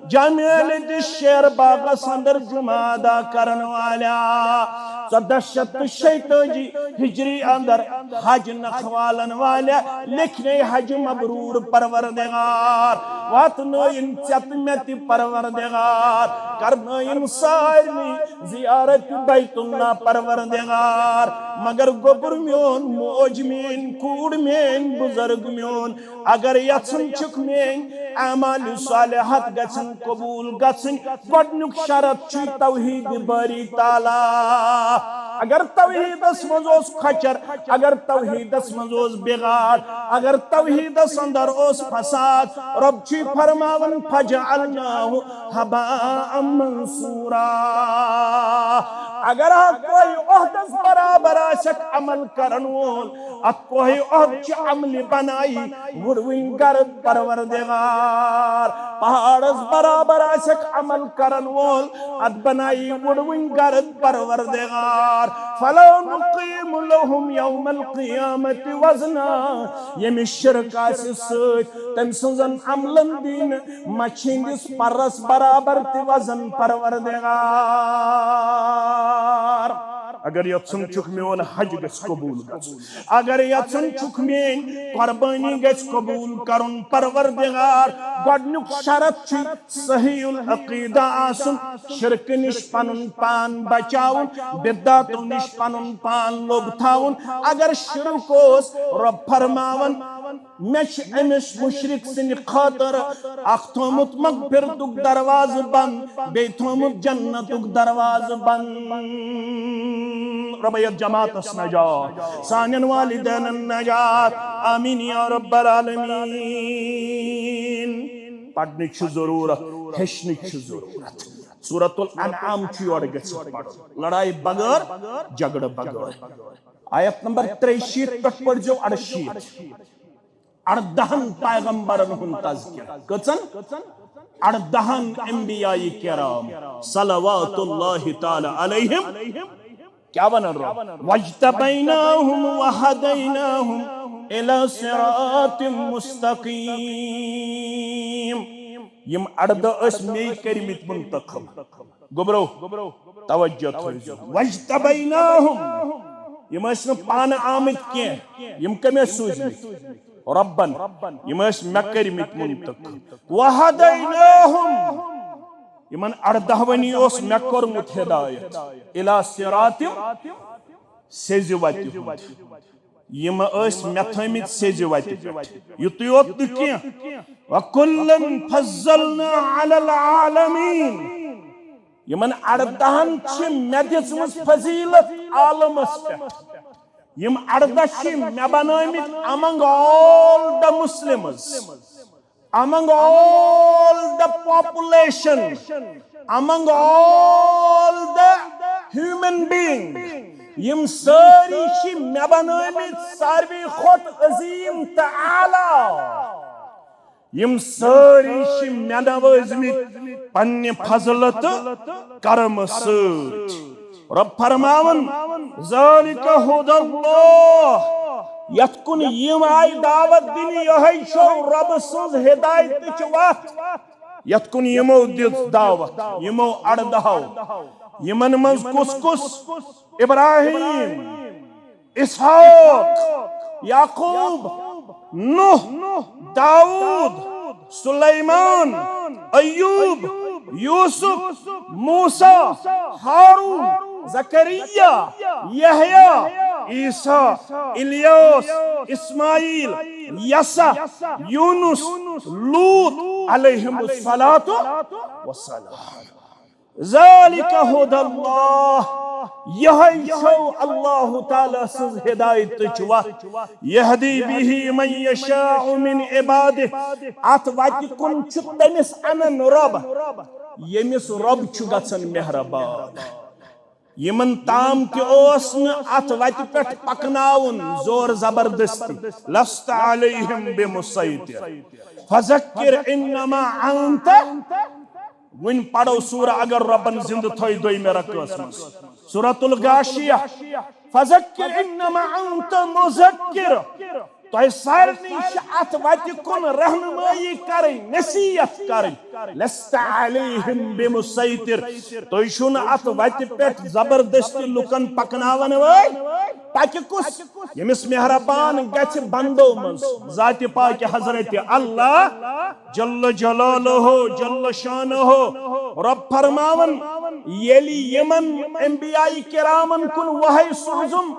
جامعہ لدِ شیر باغس اندر جمعہ ادا کرن والیا، ژۄدہ شیٚتھ تہٕ شیٚتٲجی ہجری اندر حج نکھوالن والیا، لیکھنے حج مبرور پروردگار، واتنٲیِن ژےٚ تہٕ مےٚ تہِ پروردگار، کرنٲیِن سارنٕے زیارت بیت اللہ پروردگار۔ مگر گوٚبُر میون، موج میٲنۍ، کوٗر میٲنۍ، بزرگ میون، اگر یژھان چھُکھ میٲنۍ اعمال صالحات گژھن قبول گژھٕنۍ، گۄڈنیُک شرط چھُ توحید باری تعالیٰ۔ اگر توحیدس منٛز اوس کھۄچر، اگر توحیدس منٛز اوس بغاڑ، اگر توحیدس اندر اوس فساد، رب چھُ فرماوان، فجعلناہ ہباء منثورا۔ اگر اکھ کوہِ عہدس برابر آسکھ عمل کرن وول، اتھ کوہِ عہد چہِ عملہِ بنایی وُڑوٕنۍ گرد پروردگار۔ پہاڑس برابر آسکھ عمل کرن وول، اتھ بنایی وُڑوٕنۍ گرد پروردگار۔ فلا نقیم لهم یوم القیامة وزنا۔ ییٚمِس شرک آسہِ سۭتۍ، تٔمۍ سٕنزن عملن دی نہٕ مچھِ ہٕنٛدِس پرس برابر تہِ وزن پروردگار۔ اگر یژھُن چھُکھ میون حج گژھِ قبول گژھُن، اگر یژھُن چھُکھ میٲنۍ قربٲنی گژھِ قبول کرُن پروردگار، گۄڈنیُک شرط چھُ صحیح العقیدہ آسُن، شرکہٕ نِش پنُن پان بچاوُن، بدعتو نِش پنُن پان لوٚگ تھاوُن۔ اگر شرک اوس، رب فرماوان، مےٚ چھُ أمِس مُشرِک سٕنٛدِ خٲطرٕ اکھ تھوٚومُت مغفرتُک دروازٕ بنٛد، بیٚیہِ تھوٚومُت جنتُک دروازٕ بنٛد۔ رۄبہ یتھ جماعتس نجات، سانٮ۪ن والدینن نجات، آمیٖن یا رب العالمین۔ پرنٕچ چھِ ضروٗرت، ہیٚچھنٕچ چھِ ضروٗرت۔ سورۃ الانعام چھُ یورٕ گٔژھِتھ پرُن، لڑایہِ بغٲر، جھگڑٕ بغٲر۔ آیت نمبر ترٛیہِ شیٖتھ پٮ۪ٹھ پٔرۍزیو اَرٕشیٖتھ۔ اردہن پیغمبرن ہُنٛد تذکرہ۔ کٔژن؟ اردہن انبیاء کرام صلوات اللہ تعالی علیہم۔ کیا ونان رب؟ واجتبیناہم وہدیناہم الی صراط مستقیم۔ یم اردہ ٲسۍ مے کٔرمٕتۍ منتخب۔ گوٚبرو، توجہ تھٲیزیو۔ واجتبیناہم، یم ٲسۍ نہٕ پانہٕ آمٕتۍ کینٛہہ، یم کٔمۍ ٲسۍ سوٗزمٕتۍ؟ رۄبن۔ یم ٲسۍ مےٚ کٔرمٕتۍ منتخب۔ وہدیناہم، یمن اردہونی اوس مےٚ کوٚرمُت ہدایت۔ الی صراط سیٚزِ وتہِ ہُنٛد۔ یم ٲسۍ مےٚ تھٲومٕتۍ سیٚزِ وتہِ پٮ۪ٹھ۔ یُتُے یوت نہٕ کینٛہہ، وَكُلًّا فَضَّلْنَا عَلَى الْعَالَمِينَ۔ یمن اردہن چھِ مےٚ دِژمٕژ فضیلت عالمس پٮ۪ٹھ۔ یِم اَرداہ چھِ مےٚ بنٲومٕتۍ among all the Muslims, among all the population, among all the human being. یِم سٲری چھِ مےٚ بنٲومٕتۍ ساروی کھۄتہٕ عظیٖم تہٕ اعلیٰ۔ یِم سٲری چھِ مےٚ نوٲزمٕتۍ پننہِ فضلہٕ تہٕ کرمہٕ سۭتۍ۔ رۄب فرماوان، "ذالک ھدی اللہ"، یتھ کُن یِم آیہِ دعوت دِنہِ، یِہوٚے چھو رۄبہٕ سٕنٛز ہدایتٕچ وتھ، یتھ کُن یِمو دِژ دعوت، یِمو اَرداہو۔ یِمن منٛز کُس کُس؟ ابراہیم، اسحاق، یعقوب، نوح، داؤد، سلیمان، ایوب، یوسف، موسیٰ، ہارون، زکریا، یحییٰ، عیسیٰ، الیاس، اسماعیل، یسع، یونس، لوط علیہم الصلوۃ والسلام۔ ذالک ھدی اللہ، یہے چھو اللہ تعالیٰ سٕنٛز ہدایتٕچ وتھ۔ یہدی بہ من یشاء من عبادہ، اتھ وتہِ کُن چھُ تٔمِس انان رۄب، ییٚمِس رۄب چھُ گژھان مہربان۔ یِمن تام تہِ اوس نہٕ اتھ وتہِ پٮ۪ٹھ پکناوُن زور زبردستی۔ لست علیہم بمسیطر، فذکر انما انت۔ وۄنۍ پرو سورہ اگر رۄبن زندٕ تھٲے دوٚیمہِ رکعس منٛز۔ سورۃ الغاشیہ، فذکر انما انت مذکر۔ تۄہہِ سارنٕے چھِ اتھ وتہِ کُن رہنمٲیی کرٕنۍ، نصیحت کرٕنۍ۔ لست علیہم بمسیطر۔ تُہۍ چھِو نہٕ اتھ وتہِ پٮ۪ٹھ زبردستی لُکن پکناون وٲلۍ۔ پکہِ کُس؟ ییٚمِس مہربان گژھِ بندو منٛز، ذاتِ پاکہِ حضرت اللہ جل جلالہ، جل شانہ۔ رۄب فرماوان، ییٚلہِ یِمن انبیاء کرامن کُن وحی سوٗزُم،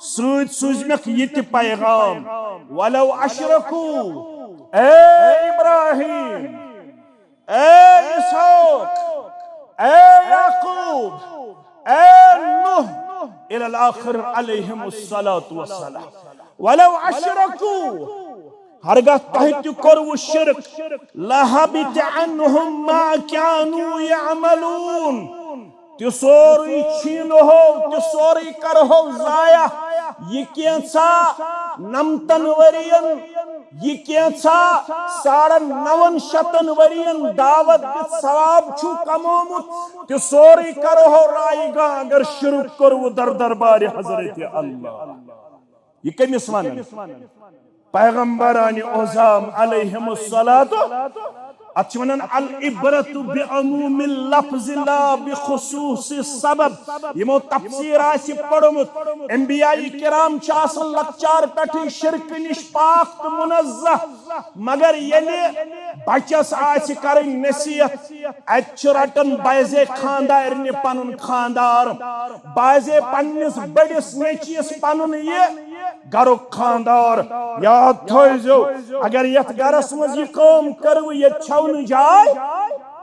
سۭتۍ سوٗزمکھ یہِ تہِ پیغام، ولو اشرکو، اے ابراہیم، اے اسحاق، اے یعقوب، اے نوح، الی الآخر علیہم الصلوۃ والسلام۔ ولو اشرکو، ہرگاہ تۄہہِ تہِ کوٚروٕ شرک، لحبط عنہم ما کانوا یعملون، تہِ سورُے چھینہو، تہِ سورُے کرہو ضایع۔ یہِ کینٛژھا نمتن ؤرین، یہِ کینٛژھا ساڑن نون شتن ؤرین دعوت دِتھ ثواب چھُ کمومُت، تہِ سورُے کرہو رایگاں اگر شرک کوٚروٕ در دربارِ حضرت اللہ۔ یہِ کٔمِس ونان؟ پیغمبران عظام علیہم الصلوۃ۔ اتھ چھِ ونان العبرۃ بعموم اللفظ لا بخصوص السبب۔ یِمو تفسیر آسہِ پوٚرمُت، انبیاء کرام چھِ آسان لۄکچار پٮ۪ٹھٕے شرکہٕ نِش پاک تہٕ منزہ، مگر ییٚلہِ بچس آسہِ کرٕنۍ نصیحت، اتہِ چھُ رٹان بعضے خاندارنہِ پنُن خاندار، بعضے پننِس بٔڑِس نیٚچوِس پنُن یہِ گرُک خاندار۔ یاد تھٲوزیو، اگر یتھ گرس منٛز یہِ کٲم کٔروٕ، ییٚتہِ چھو نہٕ جاے۔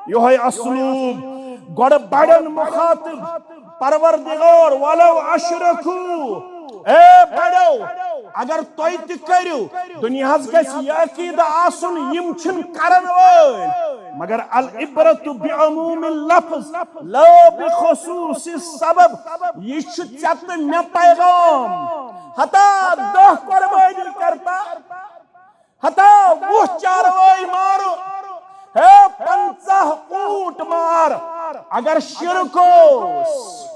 یِہوٚے اسلوب گۄڈٕ بڑٮ۪ن مخاطب، پروردگار، ولو اشرکو، اے بڑٮ۪و، اگر تُہۍ تہِ کٔرِو، دُنیاہس گژھِ یہِ عقیدٕ آسُن، یِم چھِنہٕ کرن وٲلۍ۔ مگر العبرۃ بعموم اللفظ لا بخصوص السبب، یہِ چھُ ژےٚ تہٕ مےٚ پیغام۔ ہتا دہ قربٲنی کرتا، ہتا وُہ چاروٲے مارٕ، ہے پنژاہ اوٗنٹ مار، اگر شرک اوس،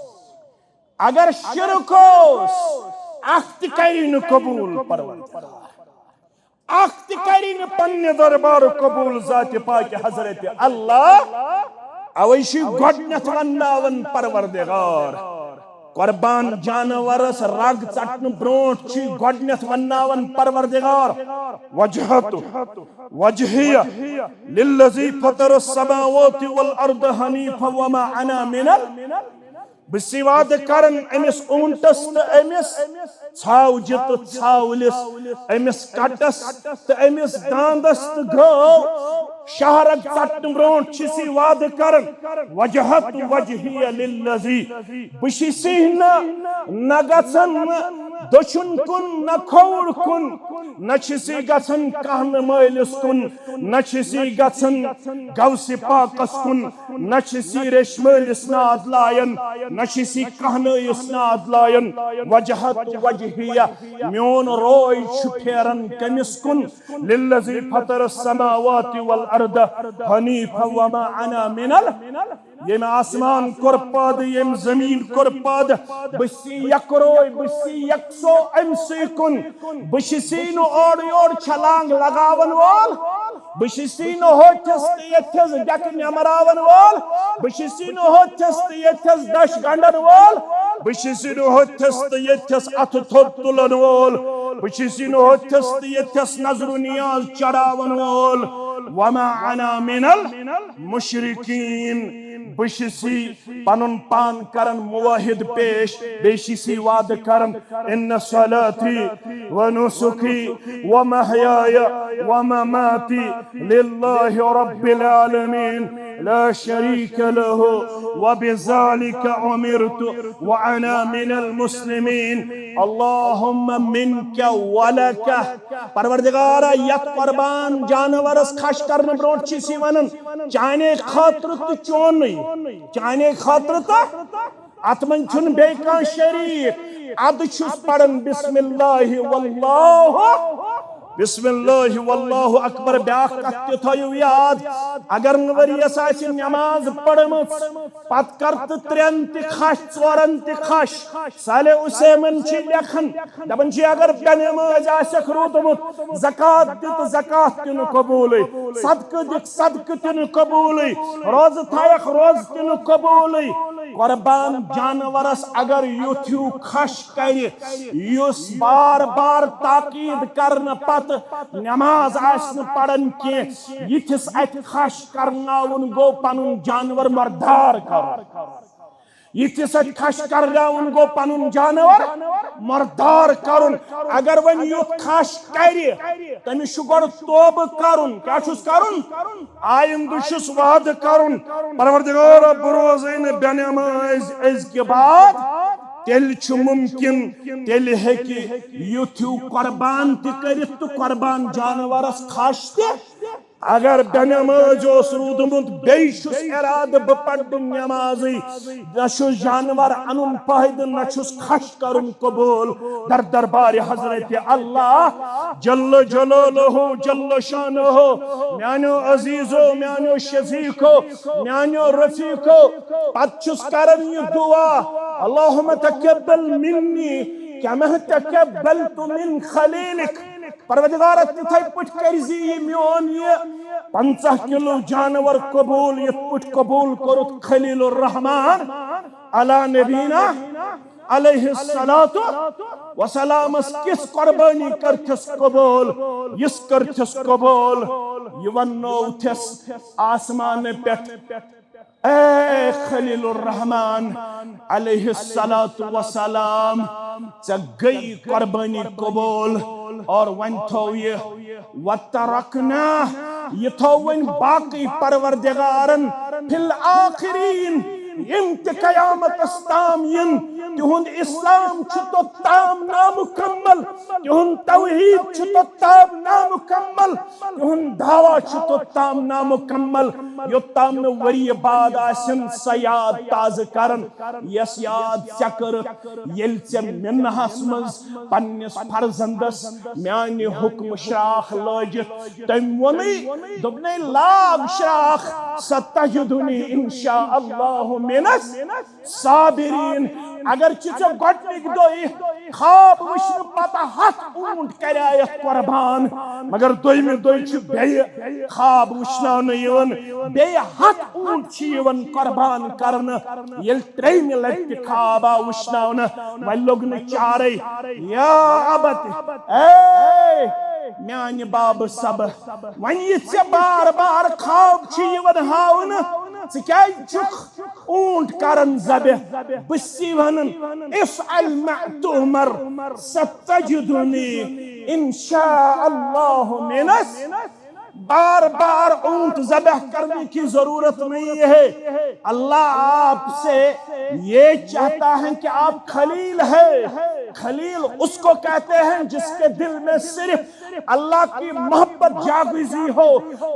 اگر شرک اوس، اکھ تہِ کری نہٕ قبول پروردگار۔ اکھ تہِ کری نہٕ پننہِ دربارُک قبول ذاتِ پاکہِ حضرت اللہ۔ اوے چھُ گۄڈنیتھ ونناوان پروردگار۔ قربان جانورس رگ ژٹنہٕ برونٹھ چھُ گۄڈنیتھ ونناوان پروردگار، وجہت وجہیہ للذی فطر السماوات والارض حنیفا وما انا من ال بہٕ چھُس وعدٕ کران أمِس اوٗنٹس تہٕ أمِس ژھاوجہِ تہٕ ژھاولِس، أمِس کٹس تہٕ أمِس داندس تہٕ گٲو، شہرک ژٹنہٕ برونٹھ چھِ سی وعدٕ کران، وجہت وجہی للذی، بہٕ چھِ سی نہٕ، نہ گژھن نہٕ دٔچھُن کُن، نہ کھووُر کُن، نہ چھِ سی گژھان کہنہٕ مٲلِس کُن، نہ چھِ سی گژھان غوث پاکس کُن، نہ چھِ سی ریشمٲلِس ناد لایان، نہ چھِ سی کہنٲیِس ناد لایان۔ وجہت وجہیہ، میون روے چھُ پھیران کٔمِس کُن؟ للذی فطر السماوات والارض حنیفا وما انا من ال، ییٚمۍ آسمان کوٚر پٲدٕ، ییٚمۍ زٔمیٖن کوٚر پٲدٕ، بہٕ چھُس یکروے، بہٕ چھُس یکسو أمۍ سٕے کُن۔ بہٕ چھُس نہٕ اورٕ یورٕ چھلانگ لگاون وول، بہٕ چھُس نہٕ ہوٚتھس تہٕ ییٚتھس ڈٮ۪کہٕ نٮ۪مراون وول، بہٕ چھُس نہٕ ہوٚتھس تہٕ ییٚتھس دَچھ گنڈن وول، بہٕ چھُس نہٕ ہوٚتھس تہٕ ییٚتھس اَتھٕ تھوٚد تُلن وول، بہٕ چھُس نہٕ ہوٚتھس تہٕ ییٚتھس نظر و نیاز چڑاون وول۔ وما انا من المشرکین، بہٕ چھُس پنُن پان کران موحد پیش، بیٚیہِ چھُس وعدٕ کران، ان صلاتی و نسکی و محیای و مماتی للہ رب العالمین لا شریک لہ وبذالک امرت وانا من المسلمین۔ اللہم منک ولک۔ پروردگارا، یتھ قربان جانورس خش کرنہٕ برونٹھ چھِ سی ونان، چانے خاطرٕ تہٕ چونُے، چانے خاطرٕ تہٕ اتھ منٛز چھُنہٕ بیٚیہِ کانٛہہ شریٖک۔ ادٕ چھُس پران بسم اللہ واللہ، بسم اللہ واللہ اکبر۔ بیاکھ کتھ تہِ تھٲیِو یاد، اگر نہٕ ؤریَس آسہِ نماز پٔرمٕژ، پتہٕ کر تہٕ ترٛٮ۪ن تہِ خش، ژورن تہِ خش۔ صالح عثیمین چھِ لیکھان، دپان چھِ، اگر بے نماز آسکھ روٗدمُت، زکات دِ تہٕ زکات تہِ نہٕ قبوٗلٕے، صدقہٕ دِکھ، صدقہٕ تہِ نہٕ قبوٗلٕے، روزٕ تھایکھ، روزٕ تہِ نہٕ قبوٗلٕے۔ قربان جانورس اگر یُتھ ہیوٗ خش کرِ، یُس بار بار تاکید کرنہٕ پتہٕ نماز آسہِ نہٕ پران کینٛہہ، یِتھِس اتھِ خش کرناوُن گوٚو پنُن جانور مردار کرُن۔ یِتھِس اتھِ خش کرناوُن گوٚو پنُن جانور مردار کرُن۔ اگر وۄنۍ یُتھ خش کرِ، تٔمِس چھُ گۄڈٕ توبہٕ کرُن۔ کیٛاہ چھُس کرُن؟ آیندٕ چھُس وعدٕ کرُن، پروردگارا، بہٕ روزے نہٕ بے نماز أزکہِ بعد۔ تیٚلہِ چھُ مُمکِن، تیٚلہِ ہیٚکہِ یُتھ ہیوٗ قربان تہِ کٔرِتھ تہٕ قربان جانورس خش تہِ۔ اگر بے نماز اوس روٗدمُت، بیٚیہِ چھُس ارادٕ بہٕ پرٕ نہٕ نمازٕے، نہ چھُس جانور انُن فٲیدٕ، نہ چھُس خش کرُن قبول۔ در دربارِ حضرت اللہ جل جلالہ جل شانہ، میانیو عزیزو، میانیو شفیقو، میانیو رفیقو، پتہٕ چھُس کران یہِ دعا، اللہم تقبل منی کما تقبلت من خلیلک۔ پروردگارا، تِتھے پٲٹھۍ کٔرۍ زِ یہِ میون یہِ پنژاہ کلو جانور قبول، یِتھ پٲٹھۍ قبول کوٚرُتھ خلیل الرحمان علی نبینا علیہ الصلوۃ والسلامس۔ کِژھ قربانی کٔرتھس قبول، یِژھ کٔرتھس قبول، یہِ وننوتھس آسمان پٮ۪ٹھ، اے خلیل الرحمان علیہ الصلوۃ والسلام، ژےٚ گٔیی قربانی قبول۔ اور وۄنۍ تھوو یہِ وترکنا، یہِ تھوو وۄنۍ باقٕے پروردگارن فی الآخرین، یِم تہِ قیامتس تام یِن، تِہُنٛد اسلام چھُ توٚت تام نامکمل، تِہُنٛد توحید چھُ توٚت تام نامکمل، تِہُنٛد دعویٰ چھُ توٚت تام نامکمل، یوٚت تام نہٕ ؤریہِ بعد آسن سۄ یاد تازٕ کران، یۄس یاد ژےٚ کٔرٕتھ، ییٚلہِ ژےٚ مِنہَس منٛز پننِس فرزندس میانہِ حکمہٕ شراکھ لٲجِتھ تٔمۍ ووٚنُے، دوٚپنَے، لاگ شراکھ، ستجدنی ان شاء اللہ من الصابرین۔ اگرچہ ژےٚ گۄڈنِکۍ دۄہہِ خواب وٕچھنہٕ پتہٕ ہتھ اوٗنٹ کریایتھ قربان، مگر دوٚیمہِ دۄہہِ چھُ بیٚیہِ خواب وٕچھناونہٕ یِوان، بیٚیہِ ہتھ اوٗنٹ چھِ یِوان قربان کرنہٕ۔ ییٚلہِ ترٛیٚیِمہِ لٹہِ تہِ خواب آو وٕچھناونہٕ، وۄنۍ لوٚگ نہٕ چارے۔ یا ابت، اے میانہِ بابہٕ سبہٕ، وۄنۍ یہِ ژےٚ بار بار خواب چھِ یِوان ہاونہٕ، ژٕ کیازِ چھُکھ اوٗنٹ کران ذبح؟ بہٕ چھُسے ونان، افعل ما تؤمر ستجدنی ان شاء اللہ من الصابرین۔ بار بار اونٹ ذبح کرنے کی ضرورت نہیں ہے۔ اللہ آپ سے یہ چاہتا ہے کہ آپ خلیل ہے۔ خلیل اس کو کہتے ہیں جس کے دل میں صرف اللہ کی محبت جاگزی ہو،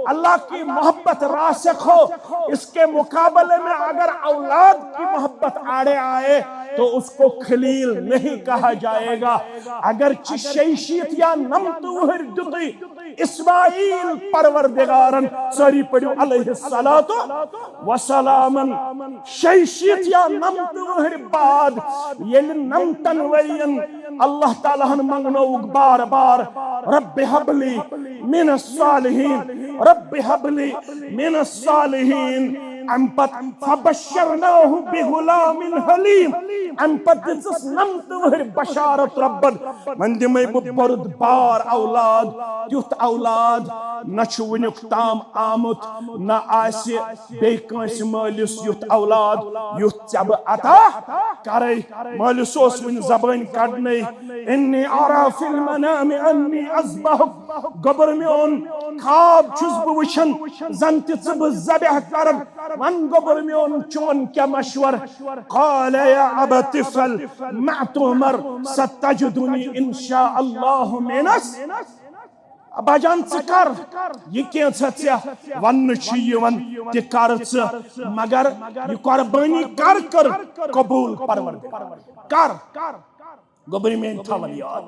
اللہ کی محبت راسخ ہو۔ اس کے مقابلے میں اگر اولاد کی محبت آڑے آئے تو اس کو خلیل نہیں کہا جائے گا۔ اگرچہ شیشیت یا نمتوہر دتی اسماعیل پروردگارن، ساری پڑھو، علیہ الصلوۃ وسلامن، شیشیت یا نمتوہر بعد ییٚلہِ نمتن ورین اللہ تعالیٰ ہن منگنووُکھ بار بار، رب حبلی من الصالحین، رب حبلی من الصالحین۔ ام پت فبشرناہ بغلام حلیم۔ ام پت دِژٕس نمتہٕ وٕہٕرۍ بشارت ربن، وۄنۍ دِمے بہٕ بوٚرُد بار اولاد، تیُتھ اولاد نہ چھُ وٕنیُک تام آمُت، نہ آسہِ بیٚیہِ کٲنٛسہِ مٲلِس یُتھ اولاد، یُتھ ژےٚ بہٕ عطا کرے۔ مٲلِس اوس وٕنہِ زبٲنۍ کڑنے، انی ارا فی المنام انی اذبحک، گوٚبُر میون، خواب چھُس بہٕ وٕچھان زن تہِ ژٕ بہٕ ذبح کرن۔ وۄنۍ گوٚبُر میون، چون کیٛاہ مشور؟ قال یا ابت افعل ما تؤمر ستجدنی ان شاء اللہ من الص-، ابا جان، ژٕ کر یہِ کینٛژھا ژےٚ وننہٕ چھُ یِوان، تہِ کر ژٕ، مگر یہِ قربٲنی کر، کر قبول پروردگار، کر۔ گوٚبرِ میٲنۍ تھاوان یاد۔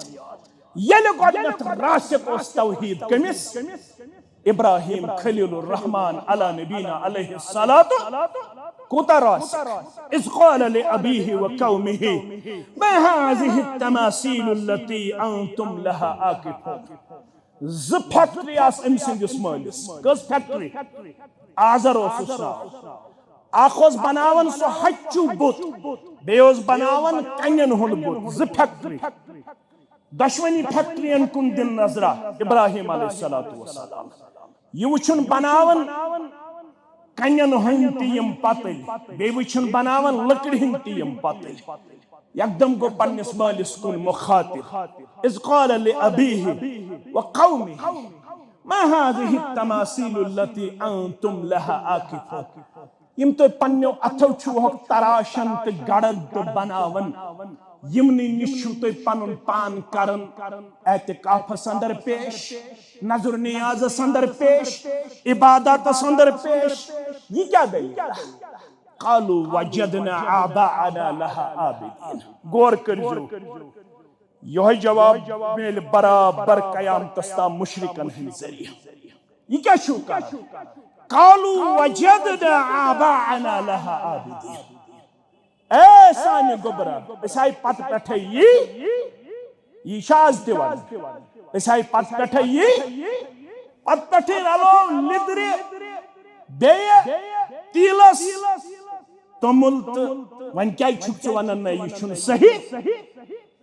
ییٚلہِ گۄڈٕنیتھ راسخ اوس توحید کٔمِس؟ ابراہیم خلیل الرحمان علی نبینا علیہ الصلوۃ۔ کوٗتاہ راسخ؟ اذ قال لابیہ و قومہ ما هذه التماثیل التی انتم لها عاکفون۔ زٕ فیکٹری آسہٕ أمۍ سٕنٛدِس مٲلِس۔ کٔژ فیکٹری؟ آزر اوسُس ناو۔ اکھ اوس بناوان سُہ ہچُو بُت، بیٚیہِ اوس بناوان کنٮ۪ن ہُنٛد بُت۔ زٕ فیکٹری۔ دۄشوٕنی فیکٹرین کُن دِن نظرہ ابراہیم علیہ الصلوۃ والسلام۔ یہِ وٕچھُن بناوان کنٮ۪ن ہٕنٛدۍ تہِ یِم پتٕلۍ، بیٚیہِ وٕچھُن بناوان لٔکرِ ہٕنٛدۍ تہِ یِم پتٕلۍ۔ یکدم گوٚو پننِس مٲلِس کُن مخاطب۔ اذ قال لابیہ و قومہ ما هذه التماثیل التی انتم لها عاکفون۔ یِم تُہۍ پننیو اتھو چھِو ہوکھ تراشان تہٕ گڑان تہٕ بناوان، یِمنٕے نِش چھِو تُہۍ پنُن پان کران اعتکافس اندر پیش، نذر نیازس اندر پیش، عبادتس اندر پیش۔ یہِ کیٛاہ دٔلیٖل؟ قالوا وجدنا آباءنا لها عابدین۔ غور کٔرۍزیو، یہوے جواب میلہِ برابر قیامتس تام مشرکن ہٕنٛدِ ذٔریعہٕ۔ یہِ کیٛاہ چھُو کران؟ قالوا وجدنا آباءنا لها عابدین۔ اے سانہِ گوٚبرا، أسۍ آیہِ پتہٕ پٮ۪ٹھے یی، یہِ چھِ آز تہِ ونان۔ أسۍ آیہِ پتہٕ پٮ۪ٹھے یی، پتہٕ پٮ۪ٹھے رلو لیٚدرِ بیٚیہِ تیٖلس توٚمُل تہٕ وۄنۍ کیٛازِ چھُکھ ژٕ ونان نہ یہِ چھُنہٕ صحیح؟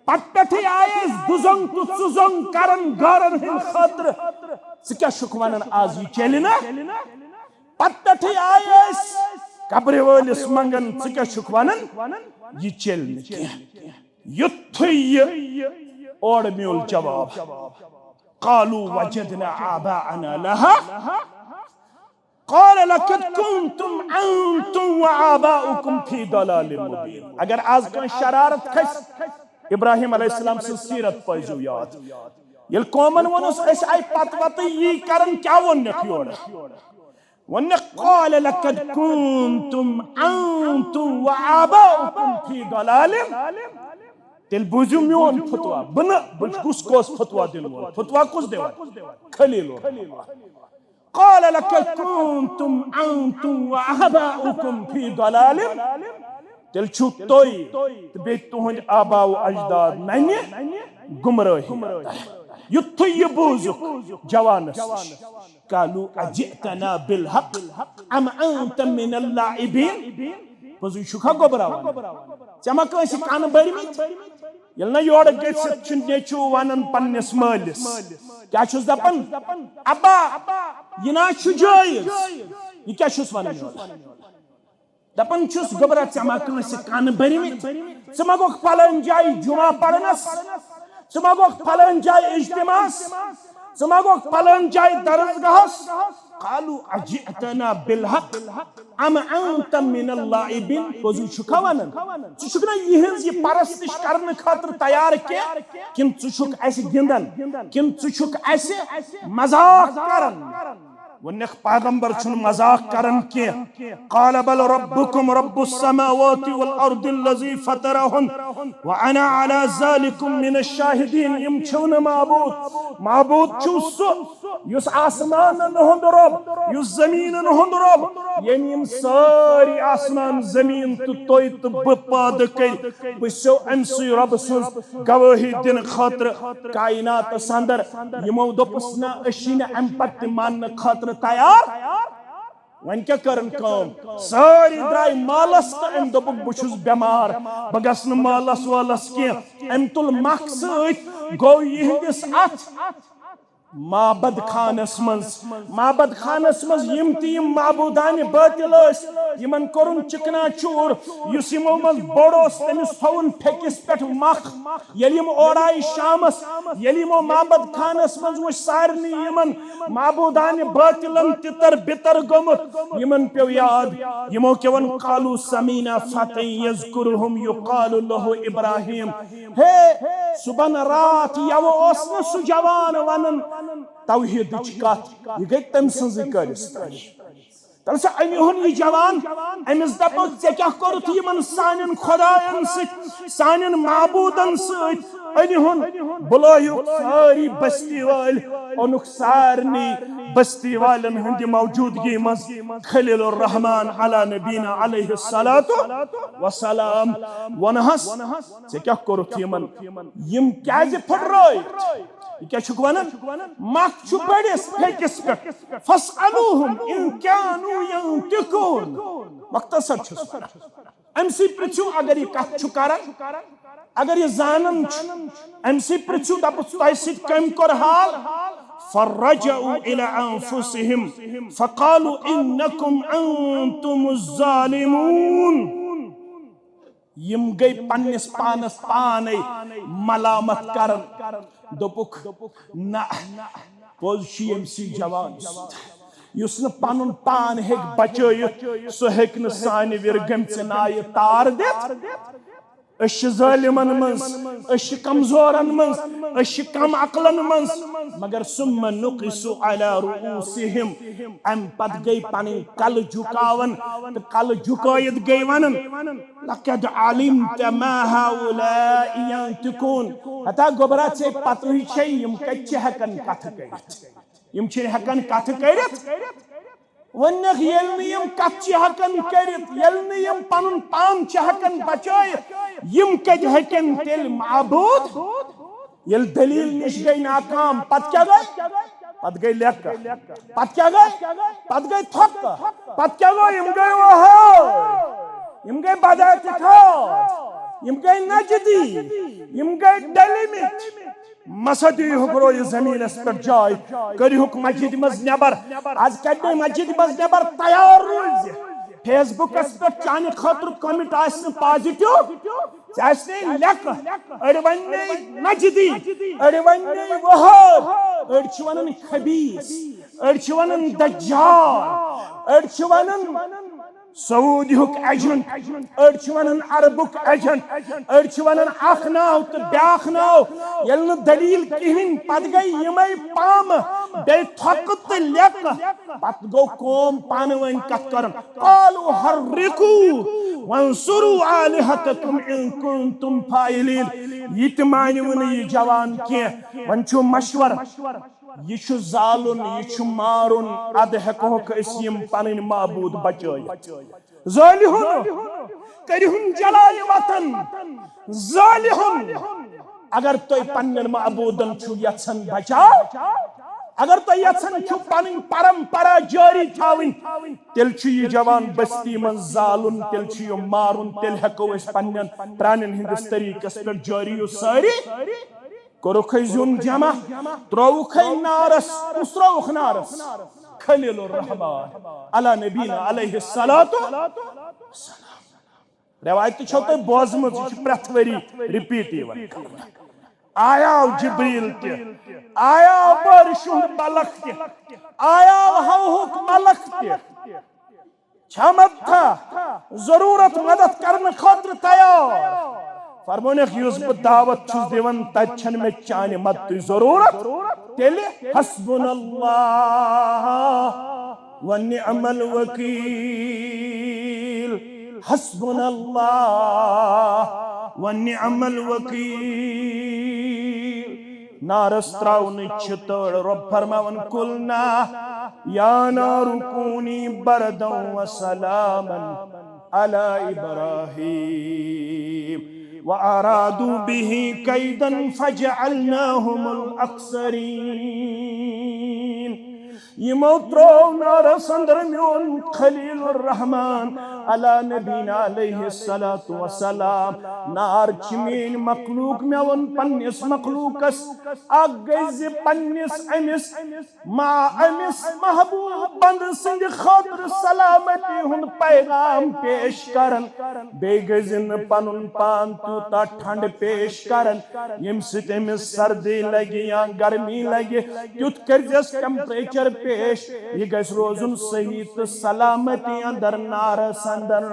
پتہٕ پٮ۪ٹھے آیے أسۍ دُزنگ تہٕ ژُزنگ کرن گارن ہٕنٛدِ خٲطرٕ۔ ژٕ کیٛاہ چھُکھ ونان آز یہِ چلہِ نہ؟ پتہٕ پٮ۪ٹھے آیے أسۍ قبرِ وٲلِس منگن، ژٕ کیٛاہ چھُکھ ونان؟ یہِ چلہِ نہٕ کینٛہہ۔ یُتھُے یہِ اورٕ میوٗل جواب، قالوا وجدنا آباءنا لها، قال لقد كنتم انتم وآباؤكم في ضلال مبين۔ اگر آز کانٛہہ شرارت کھسہِ، ابراہیم علیہ السلام سٕنٛز سیرت پٲیزیو یاد۔ ییٚلہِ قومن ووٚنُس، أسۍ آیہِ پتہٕ پتہٕ یی کران، کیٛاہ ووٚننکھ یورٕ؟ ووٚننکھ، قال لقد كنتم انتم وآباؤكم في ضلال۔ تیٚلہِ بوٗزِو میون فتوا، بہٕ نہٕ، بہٕ کُس، کُس فتوا دِنہٕ وول؟ فتوا کُس دِوان؟ خلیل الرحمان۔ قال لقد كنتم انتم وآباؤكم في ضلال۔ تیٚلہِ چھُو تُہۍ تہٕ بیٚیہِ تُہٕنٛدۍ آبا و اجداد ننہِ گمرٲہی۔ یُتھُے یہِ بوٗزُکھ جوانس نِش، قالوا اجئتنا بالحق ام انت من اللاعبین۔ پوٚزُے چھُکھا گوٚبراوان؟ ژےٚ ما کٲنٛسہِ کَن بٔرمٕتۍ؟ ییٚلہِ نہ یورٕ گٔژھِتھ چھُ نیٚچوٗ وَنان پنٛنِس مٲلِس، کیٛاہ چھُس دَپان؟ ابا، یہِ نہ چھُ جٲیِز۔ یہِ کیٛاہ چھُس وَنان یورٕ؟ دَپان چھُس، گوٚبرا، ژےٚ ما کٲنٛسہِ کَن بٔرمٕتۍ؟ ژٕ ما گوٚکھ پھلٲنۍ جایہِ جُمعہ پَرنَس؟ ژٕ ما گوٚکھ پھلٲنۍ جایہِ اجتماعس؟ ژٕ ما گوٚکھ پلٲنۍ جایہِ درسگاہس؟ قالوا اجئتنا بالحق ام انت من اللاعبین؟ پوٚزُے چھُکھا ونان؟ ژٕ چھُکھ نا یِہنٛز یہِ پرستش کرنہٕ خٲطرٕ تیار کینٛہہ؟ کِنہٕ ژٕ چھُکھ اسہِ گِنٛدان؟ کِنہٕ ژٕ چھُکھ اسہِ مذاق کران؟ ووٚنُکھ، پیغمبر چھُنہٕ مذاق کران کینٛہہ۔ قال بل ربكم رب السماوات والارض الذي فطرهن وانا على ذلكم من الشاهدين۔ یِم چھِو نہٕ معبوٗد، معبوٗد چھُو سُہ یُس آسمانن ہُنٛد رۄب، یُس زمیٖنن ہُنٛد رۄب، ییٚمۍ یِم سٲری آسمان زمیٖن تہٕ تُہۍ تہٕ بہٕ پٲدٕ کٔرۍ۔ بہٕ چھُسو أمۍ سٕے رۄبہٕ سٕنٛز گوٲہی دِنہٕ خٲطرٕ کائناتس اندر۔ یِمو دوٚپُس، نہ، أسۍ چھِ نہٕ اَمہِ پتہٕ تہِ ماننہٕ خٲطرٕ تیار۔ وۄنۍ کیٛاہ کٔرٕن کٲم؟ سٲری درٛاے مالس تہٕ أمۍ دوٚپُکھ، بہٕ چھُس بٮ۪مار، بہٕ گژھٕ نہٕ مالس والس کینٛہہ۔ أمۍ تُل مکھ سۭتۍ، گوٚو یِہنٛدِس اتھ معبد خانس منٛز، معبد خانس منٛز یِم تہِ یِم معبوٗدانِ باطل ٲسۍ، یِمن کوٚرُن چِکنا چوٗر۔ یُس یِمو منٛز بوٚڑ اوس، تٔمِس تھووُن پھیٚکِس پٮ۪ٹھ مکھ۔ ییٚلہِ یِم اورٕ آیہِ شامس، ییٚلہِ یِمو معبد خانس منٛز وُچھ سارنٕے یِمن معبوٗدانِ باطلن تِتر بِتر گوٚمُت، یِمن پیوٚو یاد، یِمو کیٛاہ ووٚن؟ قالوا سمعنا فتى يذكرهم يقال له ابراهيم۔ ہے، صبحن راتھ یَوٕ اوس نہٕ سُہ جوان ونان توحیدٕچ کتھ، یہِ گٔے تٔمۍ سٕنٛزٕے کٲرِستٲنی۔ تَلہٕ سا أنِہُن یہِ جوان، أمِس دَپو، ژےٚ کیٛاہ کوٚرُتھ یِمن سانٮ۪ن خۄدایَن سۭتۍ، سانٮ۪ن معبوٗدَن سۭتۍ؟ أنِہُن، بُلٲیِو سٲری بستی وٲلۍ۔ اوٚنُکھ سارنٕے بستی والٮ۪ن ہٕنٛدِ موجوٗدگی منٛز خلیل الرحمان علی نبینا علیہ الصلوۃ والسلام۔ ووٚنہَس، ژےٚ کیٛاہ کوٚرُتھ یِمن؟ یِم کیٛازِ پھٕٹرٲے؟ یہِ کیٛاہ چھُکھ ونان؟ مکھ چھُ بٔڑِس پھیٚکِس پٮ۪ٹھ۔ فاسألوهم إن كانوا ينطقون۔ مختصر چھُس ونان۔ أمۍ سٕے پرٛژھِو اگر یہِ کتھ چھُ کران، اگر یہِ زانان چھُ، أمۍ سٕے پرٛژھِو، دپُس، تۄہہِ سۭتۍ کٔمۍ کوٚر حال؟ فرجعوا إلى أنفسهم فقالوا إنكم أنتم الظالمون۔ یِم گٔے پننِس پانس پانے ملامت کران۔ دوٚپُکھ، نہ، پوٚز چھُ ییٚمہِ سۭتۍ جوان سُنٛد۔ یُس نہٕ پنُن پان ہیٚکہِ بچٲیِتھ، سُہ ہیٚکہِ نہٕ سانہِ وِرگٔمژِ نایہِ تار دِتھ۔ أسۍ چھِ ظٲلمن منٛز، أسۍ چھِ کمزورن منٛز، أسۍ چھِ کم عقلن منٛز، مگر ثم نكسوا على رؤوسهم، امہِ پتہٕ گٔے پنٕنۍ کلہٕ جُکاوان تہٕ کلہٕ جُکٲیِتھ گٔے ونان، لقد علمت ما هؤلاء ينطقون۔ ہتا گوٚبرا، ژےٚ پتہٕے چھے یِم کتہِ چھِ ہٮ۪کان کتھٕ کٔرِتھ۔ یِم چھِنہٕ ہٮ۪کان کتھٕ کٔرِتھ۔ وۄنۍ نہٕ ییٚلہِ نہٕ یِم کتھ چھِ ہٮ۪کان کٔرِتھ، ییٚلہِ نہٕ یِم پنُن پان چھِ ہٮ۪کان بچٲیِتھ، یِم کتہِ ہٮ۪کن تیٚلہِ معبوٗد؟ ییٚلہِ دلیل نِش گٔے ناکام، پتہٕ کیٛاہ گٔے؟ پتہٕ گٔے لیٚکہٕ۔ پتہٕ کیٛاہ گٔے؟ پتہٕ گٔے تھۄکہٕ۔ پتہٕ کیٛاہ گوٚو؟ یِم گٔے وہابی، یِم گٔے بدعت خواہ، یِم گٔے نجدی، یِم گٔے ڈٔلمٕتۍ۔ مسا دِیِو ہُکرو یہِ زٔمیٖنَس پٮ۪ٹھ جاے، کٔرِہُکھ مسجدِ منٛز نٮ۪بر۔ از کَڑِ نہٕ مسجدِ منٛز نٮ۪بر، تیار روٗزِ۔ فیس بُکَس پٮ۪ٹھ چانہِ خٲطرٕ کومنٹ آسہِ نہٕ پازیٹیو، ژےٚ آسہِ نہٕ لیٚکہٕ۔ أڑۍ وَنہِ نَے نجدی، أڑۍ وَنہِ نَے وہاب، أڑۍ چھِ وَنان خبیٖث، أڑۍ چھِ وَنان دجال، أڑۍ چھِ وَنان سعودیُک ایجنٹ، أڑۍ چھِ وَنان عربُک ایجنٹ، أڑۍ چھِ وَنان اکھ ناو تہٕ بیٛاکھ ناو۔ ییٚلہِ نہٕ دٔلیٖل کِہیٖنۍ، پتہٕ گٔے یِمے پامہٕ، بیٚیہِ تھۄکہٕ تہٕ لیٚکہٕ۔ پتہٕ گوٚو قوم پانہٕ ؤنۍ کتھ کران، قالوا حرقوا وانصروا آلهتكم إن كنتم فاعلين۔ یہِ تہِ مانہِ وۄنۍ نہٕ یہِ جوان کینٛہہ۔ وۄنۍ چھُ مشورٕ، یہِ چھُ زالُن، یہِ چھُ مارُن، ادٕ ہٮ۪کہوکھ أسۍ یِم پنٕنۍ معبوٗد بچٲیِتھ۔ زٲلِہُن، کٔرِہُن جلایہِ وطن، زٲلِہُن۔ اگر تُہۍ پننٮ۪ن معبوٗدن چھِو یژھان بچاو، اگر تُہۍ یژھان چھِو پنٕنۍ پرمپرا جٲری تھاوٕنۍ، تیٚلہِ چھُ یہِ جوان بستی منٛز زالُن، تیٚلہِ چھُ یہِ مارُن، تیٚلہِ ہٮ۪کو أسۍ پننٮ۪ن پرانٮ۪ن ہٕنٛدِس طریٖقس پٮ۪ٹھ جٲری یُس سٲری۔ کوٚرُکھے زیُن جمع، ترٛووُکھے نارس، کُس ترٛووُکھ نارس؟ خلیل الرحمان علی نبینا علیہ الصلوۃ والسلام۔ روایت تہِ چھو تۄہہِ بوزمٕژ، یہِ چھِ پرٛٮ۪تھ ؤری رِپیٖٹ یِوان کرنہٕ۔ آیاو جبریل تہِ، آیاو بارش ہُنٛد ملک تہِ، آیاو ہوہُک ملک تہِ۔ چھا مت تھا ضرورت مدد کرنہٕ خٲطرٕ تیار؟ فرمونکھ، یُس بہٕ دعوت چھُس دِوان، تتہِ چھنہٕ مےٚ چانہِ مدتٕچ ضرورت۔ تیٚلہِ حسبنا اللہ ونعم الوکیل، حسبنا اللہ ونعم الوکیل۔ نارس تراونٕچ چھِ تٔڑ۔ رۄب فرماوان، قلنا یا نار کونی بردا وسلاما علی ابراہیم وارادوا به کیدا فجعلناهم الاخسرین۔ یِمو ترٛوو نارس اندر میون خلیل الرحمان علی نبینا علیہ الصلوۃ والسلام۔ نار چھِ میٲنۍ مخلوق، مےٚ ووٚن پننِس مخلوقس، اکھ گٔے زِ پننِس أمِس ما أمِس محبوب بندٕ سٕنٛدِ خٲطرٕ سلامتی ہُنٛد پیغام پیش کرن، بیٚیہِ گٔژھۍ نہٕ پنُن پان تیوٗتاہ ٹھنڈٕ پیش کرن، ییٚمہِ سۭتۍ أمِس سردی لگہِ یا گرمی لگہِ، تیُتھ کٔرزٮ۪س ٹیمپریچر پیش۔ یہِ گژھِ روزُن صحیح تہٕ سلامتی اندر، نارس اندر۔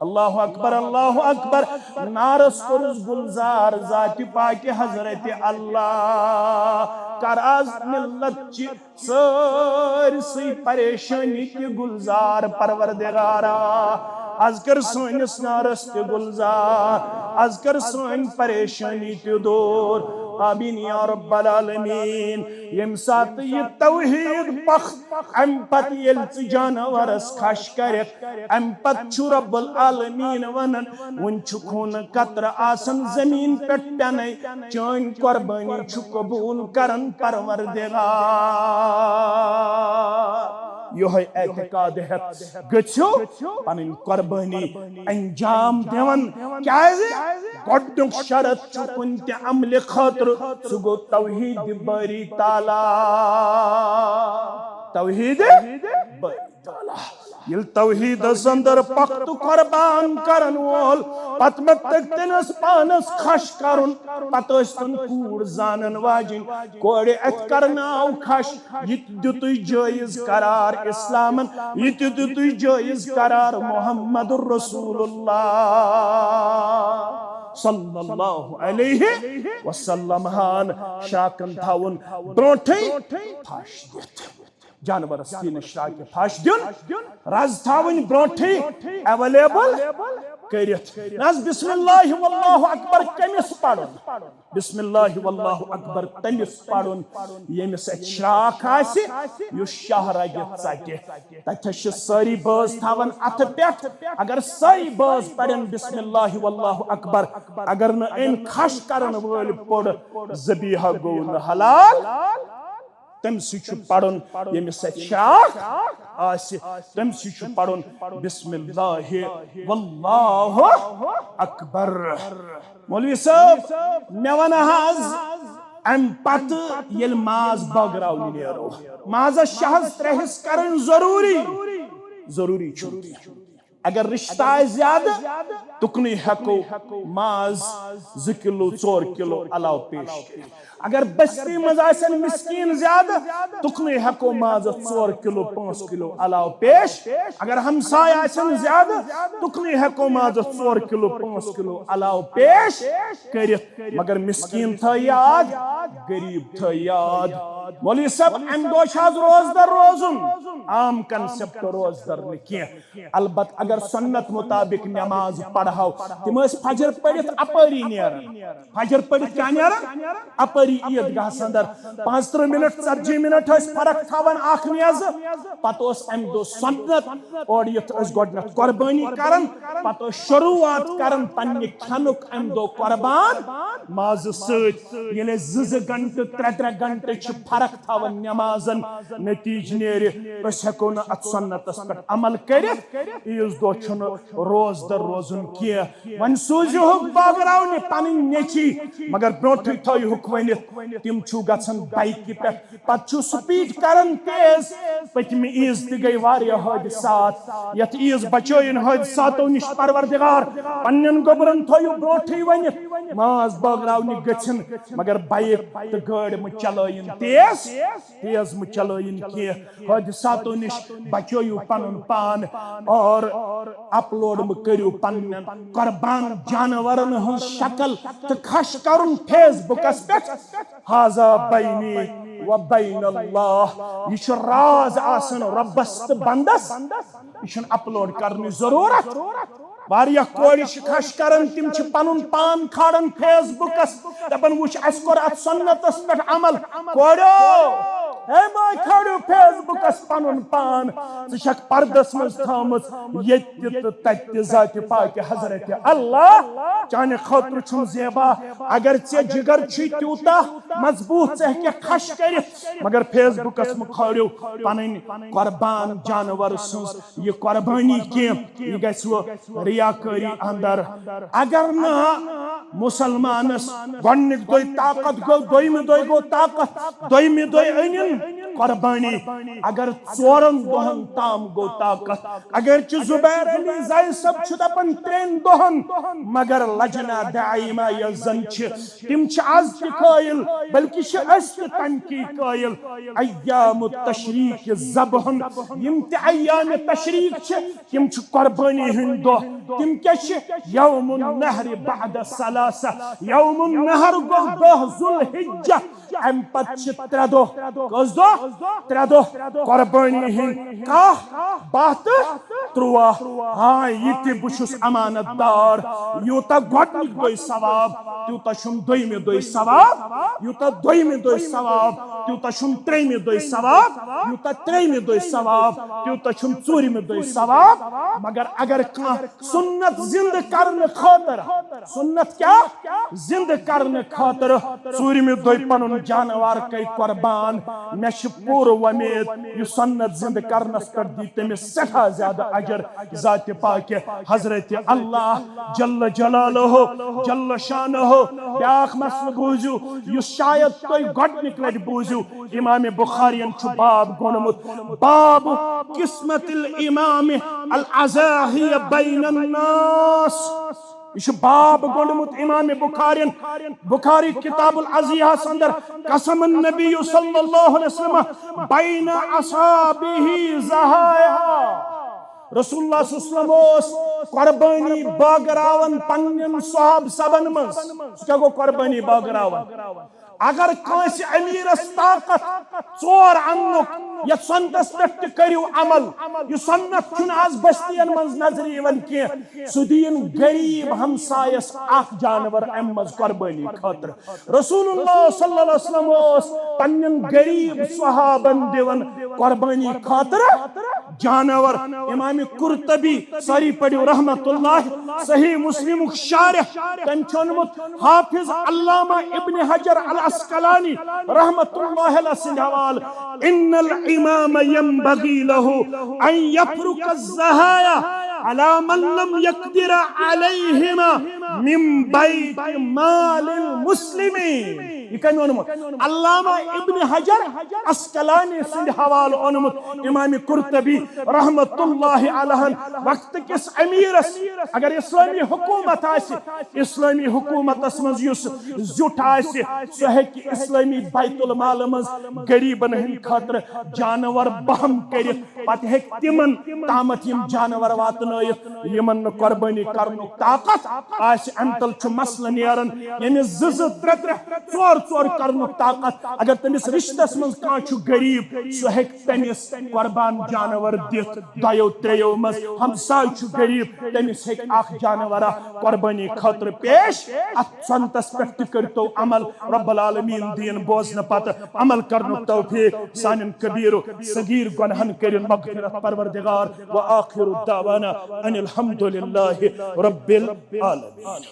اللہ اکبر، اللہ اکبر۔ نارس کوٚرُس گلزار ذاتِ پاکِ حضرت اللہ۔ کر از ملت چہِ سٲرسٕے پریشٲنی تہِ گلزار پروردگارا۔ از کر سٲنِس نارس تہِ گلزار، از کر سٲنۍ پریشٲنی تہِ دوٗر۔ آمین یا رب العالمین۔ ییٚمہِ ساتہٕ یہِ توحید پکھ، امہِ پتہٕ ییٚلہِ ژٕ جانورس خش کرکھ، امہِ پتہٕ چھُ رب العالمین ونان، وُنہِ چھُ خوٗنہٕ قطرٕ آسان زمین پٮ۪ٹھ پٮ۪نے، چٲنۍ قربٲنی چھُ قبول کران پروردگار۔ یِہوٚے اعتقاد ہٮ۪تھ گٔژھِو پنٕنۍ قربٲنی انجام دِوان۔ کیازِ؟ گۄڈٕنیُک شرط چھُ کُنہِ تہِ عملہِ خٲطرٕ، سُہ گوٚو توحید باری تعالیٰ۔ توحید باری تعالیٰ۔ ییٚلہِ توحیدس اندر پختہٕ قربان کرن وول، پتہٕ مہ تٔکۍ تٔمِس پانس خش کرُن، پتہٕ ٲسۍ تن کوٗر زانن واجِنۍ، کورِ اتھِ کرناو خش، یہِ تہِ دیُتُے جٲیز قرار اسلامن، یہِ تہِ دیُتُے جٲیز قرار محمد رسول اللہ صلی اللہ علیہ وسلم ہن۔ شراکن تھاوُن برونٹھٕے پھش دِتھ۔ جانورس تھی نہٕ شراکہِ پھش دیُن، رز تھاوٕنۍ برونٹھٕے اویلیبل کٔرِتھ۔ نہ حظ، بسم اللہ واللہ اکبر کٔمِس پرُن؟ بسم اللہ واللہ اکبر تٔمِس پرُن، ییٚمِس اتھِ شراکھ آسہِ، یُس شاہ رگہِ ژٹہِ۔ تتھس چھِ سٲری بٲژ تھاوان اتھٕ پٮ۪ٹھ۔ اگر سٲری بٲژ پرن بسم اللہ واللہ اکبر، اگر نہٕ أمۍ خش کرن وٲلۍ پوٚر، ذبیحہ گوٚو نہٕ حلال۔ تٔمۍ سٕے چھُ پرُن، ییٚمِس اتھِ شراکھ آسہِ، تٔمۍ سٕے چھُ پرُن بسم اللہ واللہ اکبر۔ مولوی صٲب، مےٚ وَن حظ، اَمہِ پتہٕ ییٚلہِ ماز بٲگراونہِ نیرو، مازس چھِ حظ ترٛےٚ حصہٕ کرٕنۍ ضروٗری؟ ضروٗری چھُنہٕ کینٛہہ۔ اگر رشتہٕ آسہِ زیادٕ، تُکنُے ہٮ۪کو ماز زٕ کِلوٗ، ژور کِلوٗ علاوٕ پیش کٔرِتھ۔ اگر بستی منٛز آسن مسکیٖن زیادٕ، تُکنُے ہٮ۪کو مازس ژور کِلوٗ، پانٛژھ کِلوٗ علاوٕ پیش۔ اگر ہمساے آسن زیادٕ، تُکنُے ہٮ۪کو مازس ژور کِلوٗ، پانٛژھ کِلوٗ علاوٕ پیش کٔرِتھ۔ مگر مسکیٖن تھٲے یاد، غریٖب تھٲے یاد۔ مولوی صٲب، امہِ دۄہ چھِ آز روزدر روزُن، عام کنسپٹ روزدر نہٕ کینٛہہ۔ البتہ اگر سنت مطابق نماز پرہو، تِم ٲسۍ فجر پٔرِتھ اپٲری نیران۔ فجر پٔرِتھ کیٛاہ نیران؟ اپٲری عیٖد گاہس اندر۔ پانٛژترٕہ منٹ، ژتجی منٹ ٲسۍ فرق تھاوان اکھ نیزٕ۔ پتہٕ اوس امہِ دۄہ سنت، اورٕ یِتھ ٲسۍ گۄڈٕنٮ۪تھ قربٲنی کران، پتہٕ ٲسۍ شروٗعات کران پننہِ کھٮ۪نُک امہِ دۄہ قربان مازٕ سۭتۍ۔ ییٚلہِ أسۍ زٕ زٕ گنٹہٕ، ترٛےٚ ترٛےٚ گنٹہٕ چھِ فرق تھاوان نمازن، نتیجہٕ نیرِ أسۍ ہٮ۪کو نہٕ اتھ سنتس پٮ۪ٹھ عمل کٔرِتھ۔ عیٖذ دۄہ چھُنہٕ روزدر روزُن کینٛہہ۔ وۄنۍ سوٗزِہُکھ بٲگراونہِ پنٕنۍ نیٚچی، مگر برونٛٹھٕے تھٲیِہُکھ ؤنِتھ، تِم چھِو گژھان بایکہِ پٮ۪ٹھ، پتہٕ چھِو سپیڈ کران تیز۔ پٔتمہِ عیٖز تہِ گٔے واریاہ حٲدثات، یتھ عیٖز بچٲیِن حٲدثاتو نِش پروردگار۔ پننٮ۪ن گوٚبرن تھٲیِو برونٛٹھٕے ؤنِتھ، ماز بٲگراونہِ گٔژھِن، مگر بایک تہٕ گٲڑۍ مہٕ چلٲیِن تیز، تیز مہٕ چلٲیِن کینٛہہ۔ حٲدثاتو نِش بچٲیِو پنُن پان اور اپلوڈ مہٕ کٔرِو پننٮ۪ن قربان جانورن ہٕنٛز شکل تہٕ خش کرُن فیس بُکس پٮ۪ٹھ۔ ہذا بینی و بین اللہ، یہِ چھُ راز آسان رۄبس تہٕ بندس، یہِ چھُنہٕ اپلوڈ کرنٕچ ضروٗرت۔ واریاہ کورِ چھِ خش کران، تِم چھِ پنُن پان کھالان فیس بُکس، دپان، وٕچھ، اسہِ کوٚر اتھ سنتس پٮ۪ٹھ عمل۔ کوریو، ہے ماے، کھٲلِو فیس بُکس پنُن پان۔ ژٕ چھکھ پردس منٛز تھٲومٕژ، ییٚتہِ تہِ تہٕ تتہِ تہِ ذاتِ پاکہِ حضرت اللہ چانہِ خٲطرٕ چھُم زیبا۔ اگر ژےٚ جگر چھُے تیوٗتاہ مضبوٗط، ژٕ ہیٚککھ خش کٔرِتھ، مگر فیس بُکس مہٕ کھٲلِو پنٕنۍ قربان جانور سٕنٛز یہِ قربٲنی کینٛہہ، یہِ گژھِ وۄنۍ ریاکٲری اندر۔ اگر نہٕ مسلمانس گۄڈنِکۍ دۄہہِ طاقت گوٚو، دوٚیمہِ دۄہہِ گوٚو طاقت، دوٚیمہِ دۄہہِ أنِن قربٲنی، اگر ژورن دۄہن تام گوٚو طاقت، اگر چہِ زبیر علی زاہد صٲب چھُ دپان ترٛٮ۪ن دۄہن، مگر لجنہ دائمہ یۄس زن چھِ، تِم چھِ از تہِ قٲیل، بلکہ چھِ أسۍ تہِ تمکی قٲیل۔ ایام التشریق ذبحن، یِم تہِ ایام تشریق چھِ، تِم چھِ قربٲنی ہٕنٛدۍ دۄہ۔ تِم کیٛاہ چھِ؟ یوم النحر بعد ثلاثہ، یوم النحر گوٚو دہ ذوالحجہ، امہِ پتہٕ چھِ ترٛےٚ دۄہ۔ کٔژ دۄہ؟ ترٛےٚ دۄہ قربٲنی ہٕنٛدۍ، کاہ، باہ تہٕ ترٛواہ۔ ہاں، یہِ تہِ بہٕ چھُس امانت دار، یوٗتاہ گۄڈنِکۍ دۄہہِ ثواب، تیوٗتاہ چھُم دوٚیمہِ دۄہہِ ثواب، یوٗتاہ دوٚیمہِ دۄہہِ ثواب، تیوٗتاہ چھُم ترٛیٚیمہِ دۄہہِ ثواب، یوٗتاہ ترٛیٚیمہِ دۄہہِ ثواب، تیوٗتاہ چھُم ژوٗرمہِ دۄہہِ ثواب۔ مگر اگر کانٛہہ سنت زندٕ کرنہٕ خٲطرٕ، سنت کیٛاہ؟ زندٕ کرنہٕ خٲطرٕ ژوٗرمہِ دۄہہِ پنُن جانوار کَرِ قربان، مےٚ چھِ پوٗرٕ وۄمید یہِ سنت زندٕ کرنس پٮ۪ٹھ دی تٔمِس سٮ۪ٹھاہ زیادٕ اجر ذاتِ پاکہِ حضرت اللہ جل جلالہ جل شانہ۔ بیٛاکھ مسلہٕ بوٗزِو، یُس شاید تُہۍ گۄڈنِکۍ لٹہِ بوٗزِو، امام بخارین چھُ باب گوٚنڈمُت، باب قسمت الامام الاضاحی بین الناس۔ یہِ چھُ باب گوٚنڈمُت امام بخارین، بخاری کتاب الاضحیٰ ہس اندر، قسم النبی صلی اللہ علیہ وسلم بین اصحابہ ضحایا۔ رسول اللہ صلی اللہ علیہ وسلم اوس قربٲنی بٲگراوان پننٮ۪ن صحابہ صٲبن منٛز۔ سُہ کیٛاہ گوٚو قربٲنی بٲگراوان؟ اگر کٲنٛسہِ امیرس طاقت ژور اننُک، یتھ سنتس پٮ۪ٹھ تہِ کٔرِو عمل، یہِ سنت چھُنہٕ از بستین منٛز نظرِ یِوان کینٛہہ، سُہ دِیِن غریب ہمسایس اکھ جانور امہِ منٛز قربٲنی خٲطرٕ۔ رسول اللہ صلی اللہ علیہ وسلم اوس پننٮ۪ن غریب صحابن دِوان قربٲنی خٲطرٕ جانور۔ امام قرطبی، سٲری پٔرِو رحمت اللہ، صحیح مسلمُک شارح، تٔمۍ چھُ اوٚنمُت حافظ علامہ ابن حجر العسقلانی رحمت اللہ علیہ سٕنٛدِ حوالہٕ، ان الامام ينبغي له ان يفرق الضحايا على من لم يقدر عليهما من بيت مال المسلمين۔ یہِ کٔمۍ اوٚنمُت؟ علامہ ابن حجر عسقلانی سٕنٛدِ حوالہٕ اوٚنمُت امام قرطبی رحمت اللہ علیہ۔ وقت کس امیرس اگر اسلامی حکومت آسہِ، اسلامی حکومتس منٛز یُس زیُٹھ آسہِ، سُہ ہیٚکہِ اسلامی بیت المال منٛز غریبن ہٕنٛدِ خٲطرٕ جانور بہم کٔرِتھ، پتہٕ ہیٚکہِ تِمن تامتھ یِم جانور واتنٲیِتھ، یِمن نہٕ قربٲنی کرنُک طاقت آسہِ۔ امہِ تل چھُ مسلہٕ نیران، ییٚمِس زٕ زٕ، ترٛےٚ ترٛےٚ، ژور ژور کرنُک طاقت، اگر تٔمِس رشتس منٛز کانٛہہ چھُ غریب، سُہ ہیٚکہِ تٔمِس قربان جانور دِتھ۔ دۄیو ترٛیٚیو منٛز ہمسایہِ چھُ غریب، تٔمِس ہیٚکہِ اکھ جانورا قربٲنی خٲطرٕ پیش۔ اتھ سنتس پٮ۪ٹھ تہِ کٔرتو عمل۔ رب العالمین دِیِن بوزنہٕ پتہٕ عمل کرنُک توفیق۔ سانٮ۪ن کبیٖر و صغیٖر گۄنہن کٔرِن مغفرت پروردگار۔ وآخر دعوانا ان الحمد للہ رب العالمین۔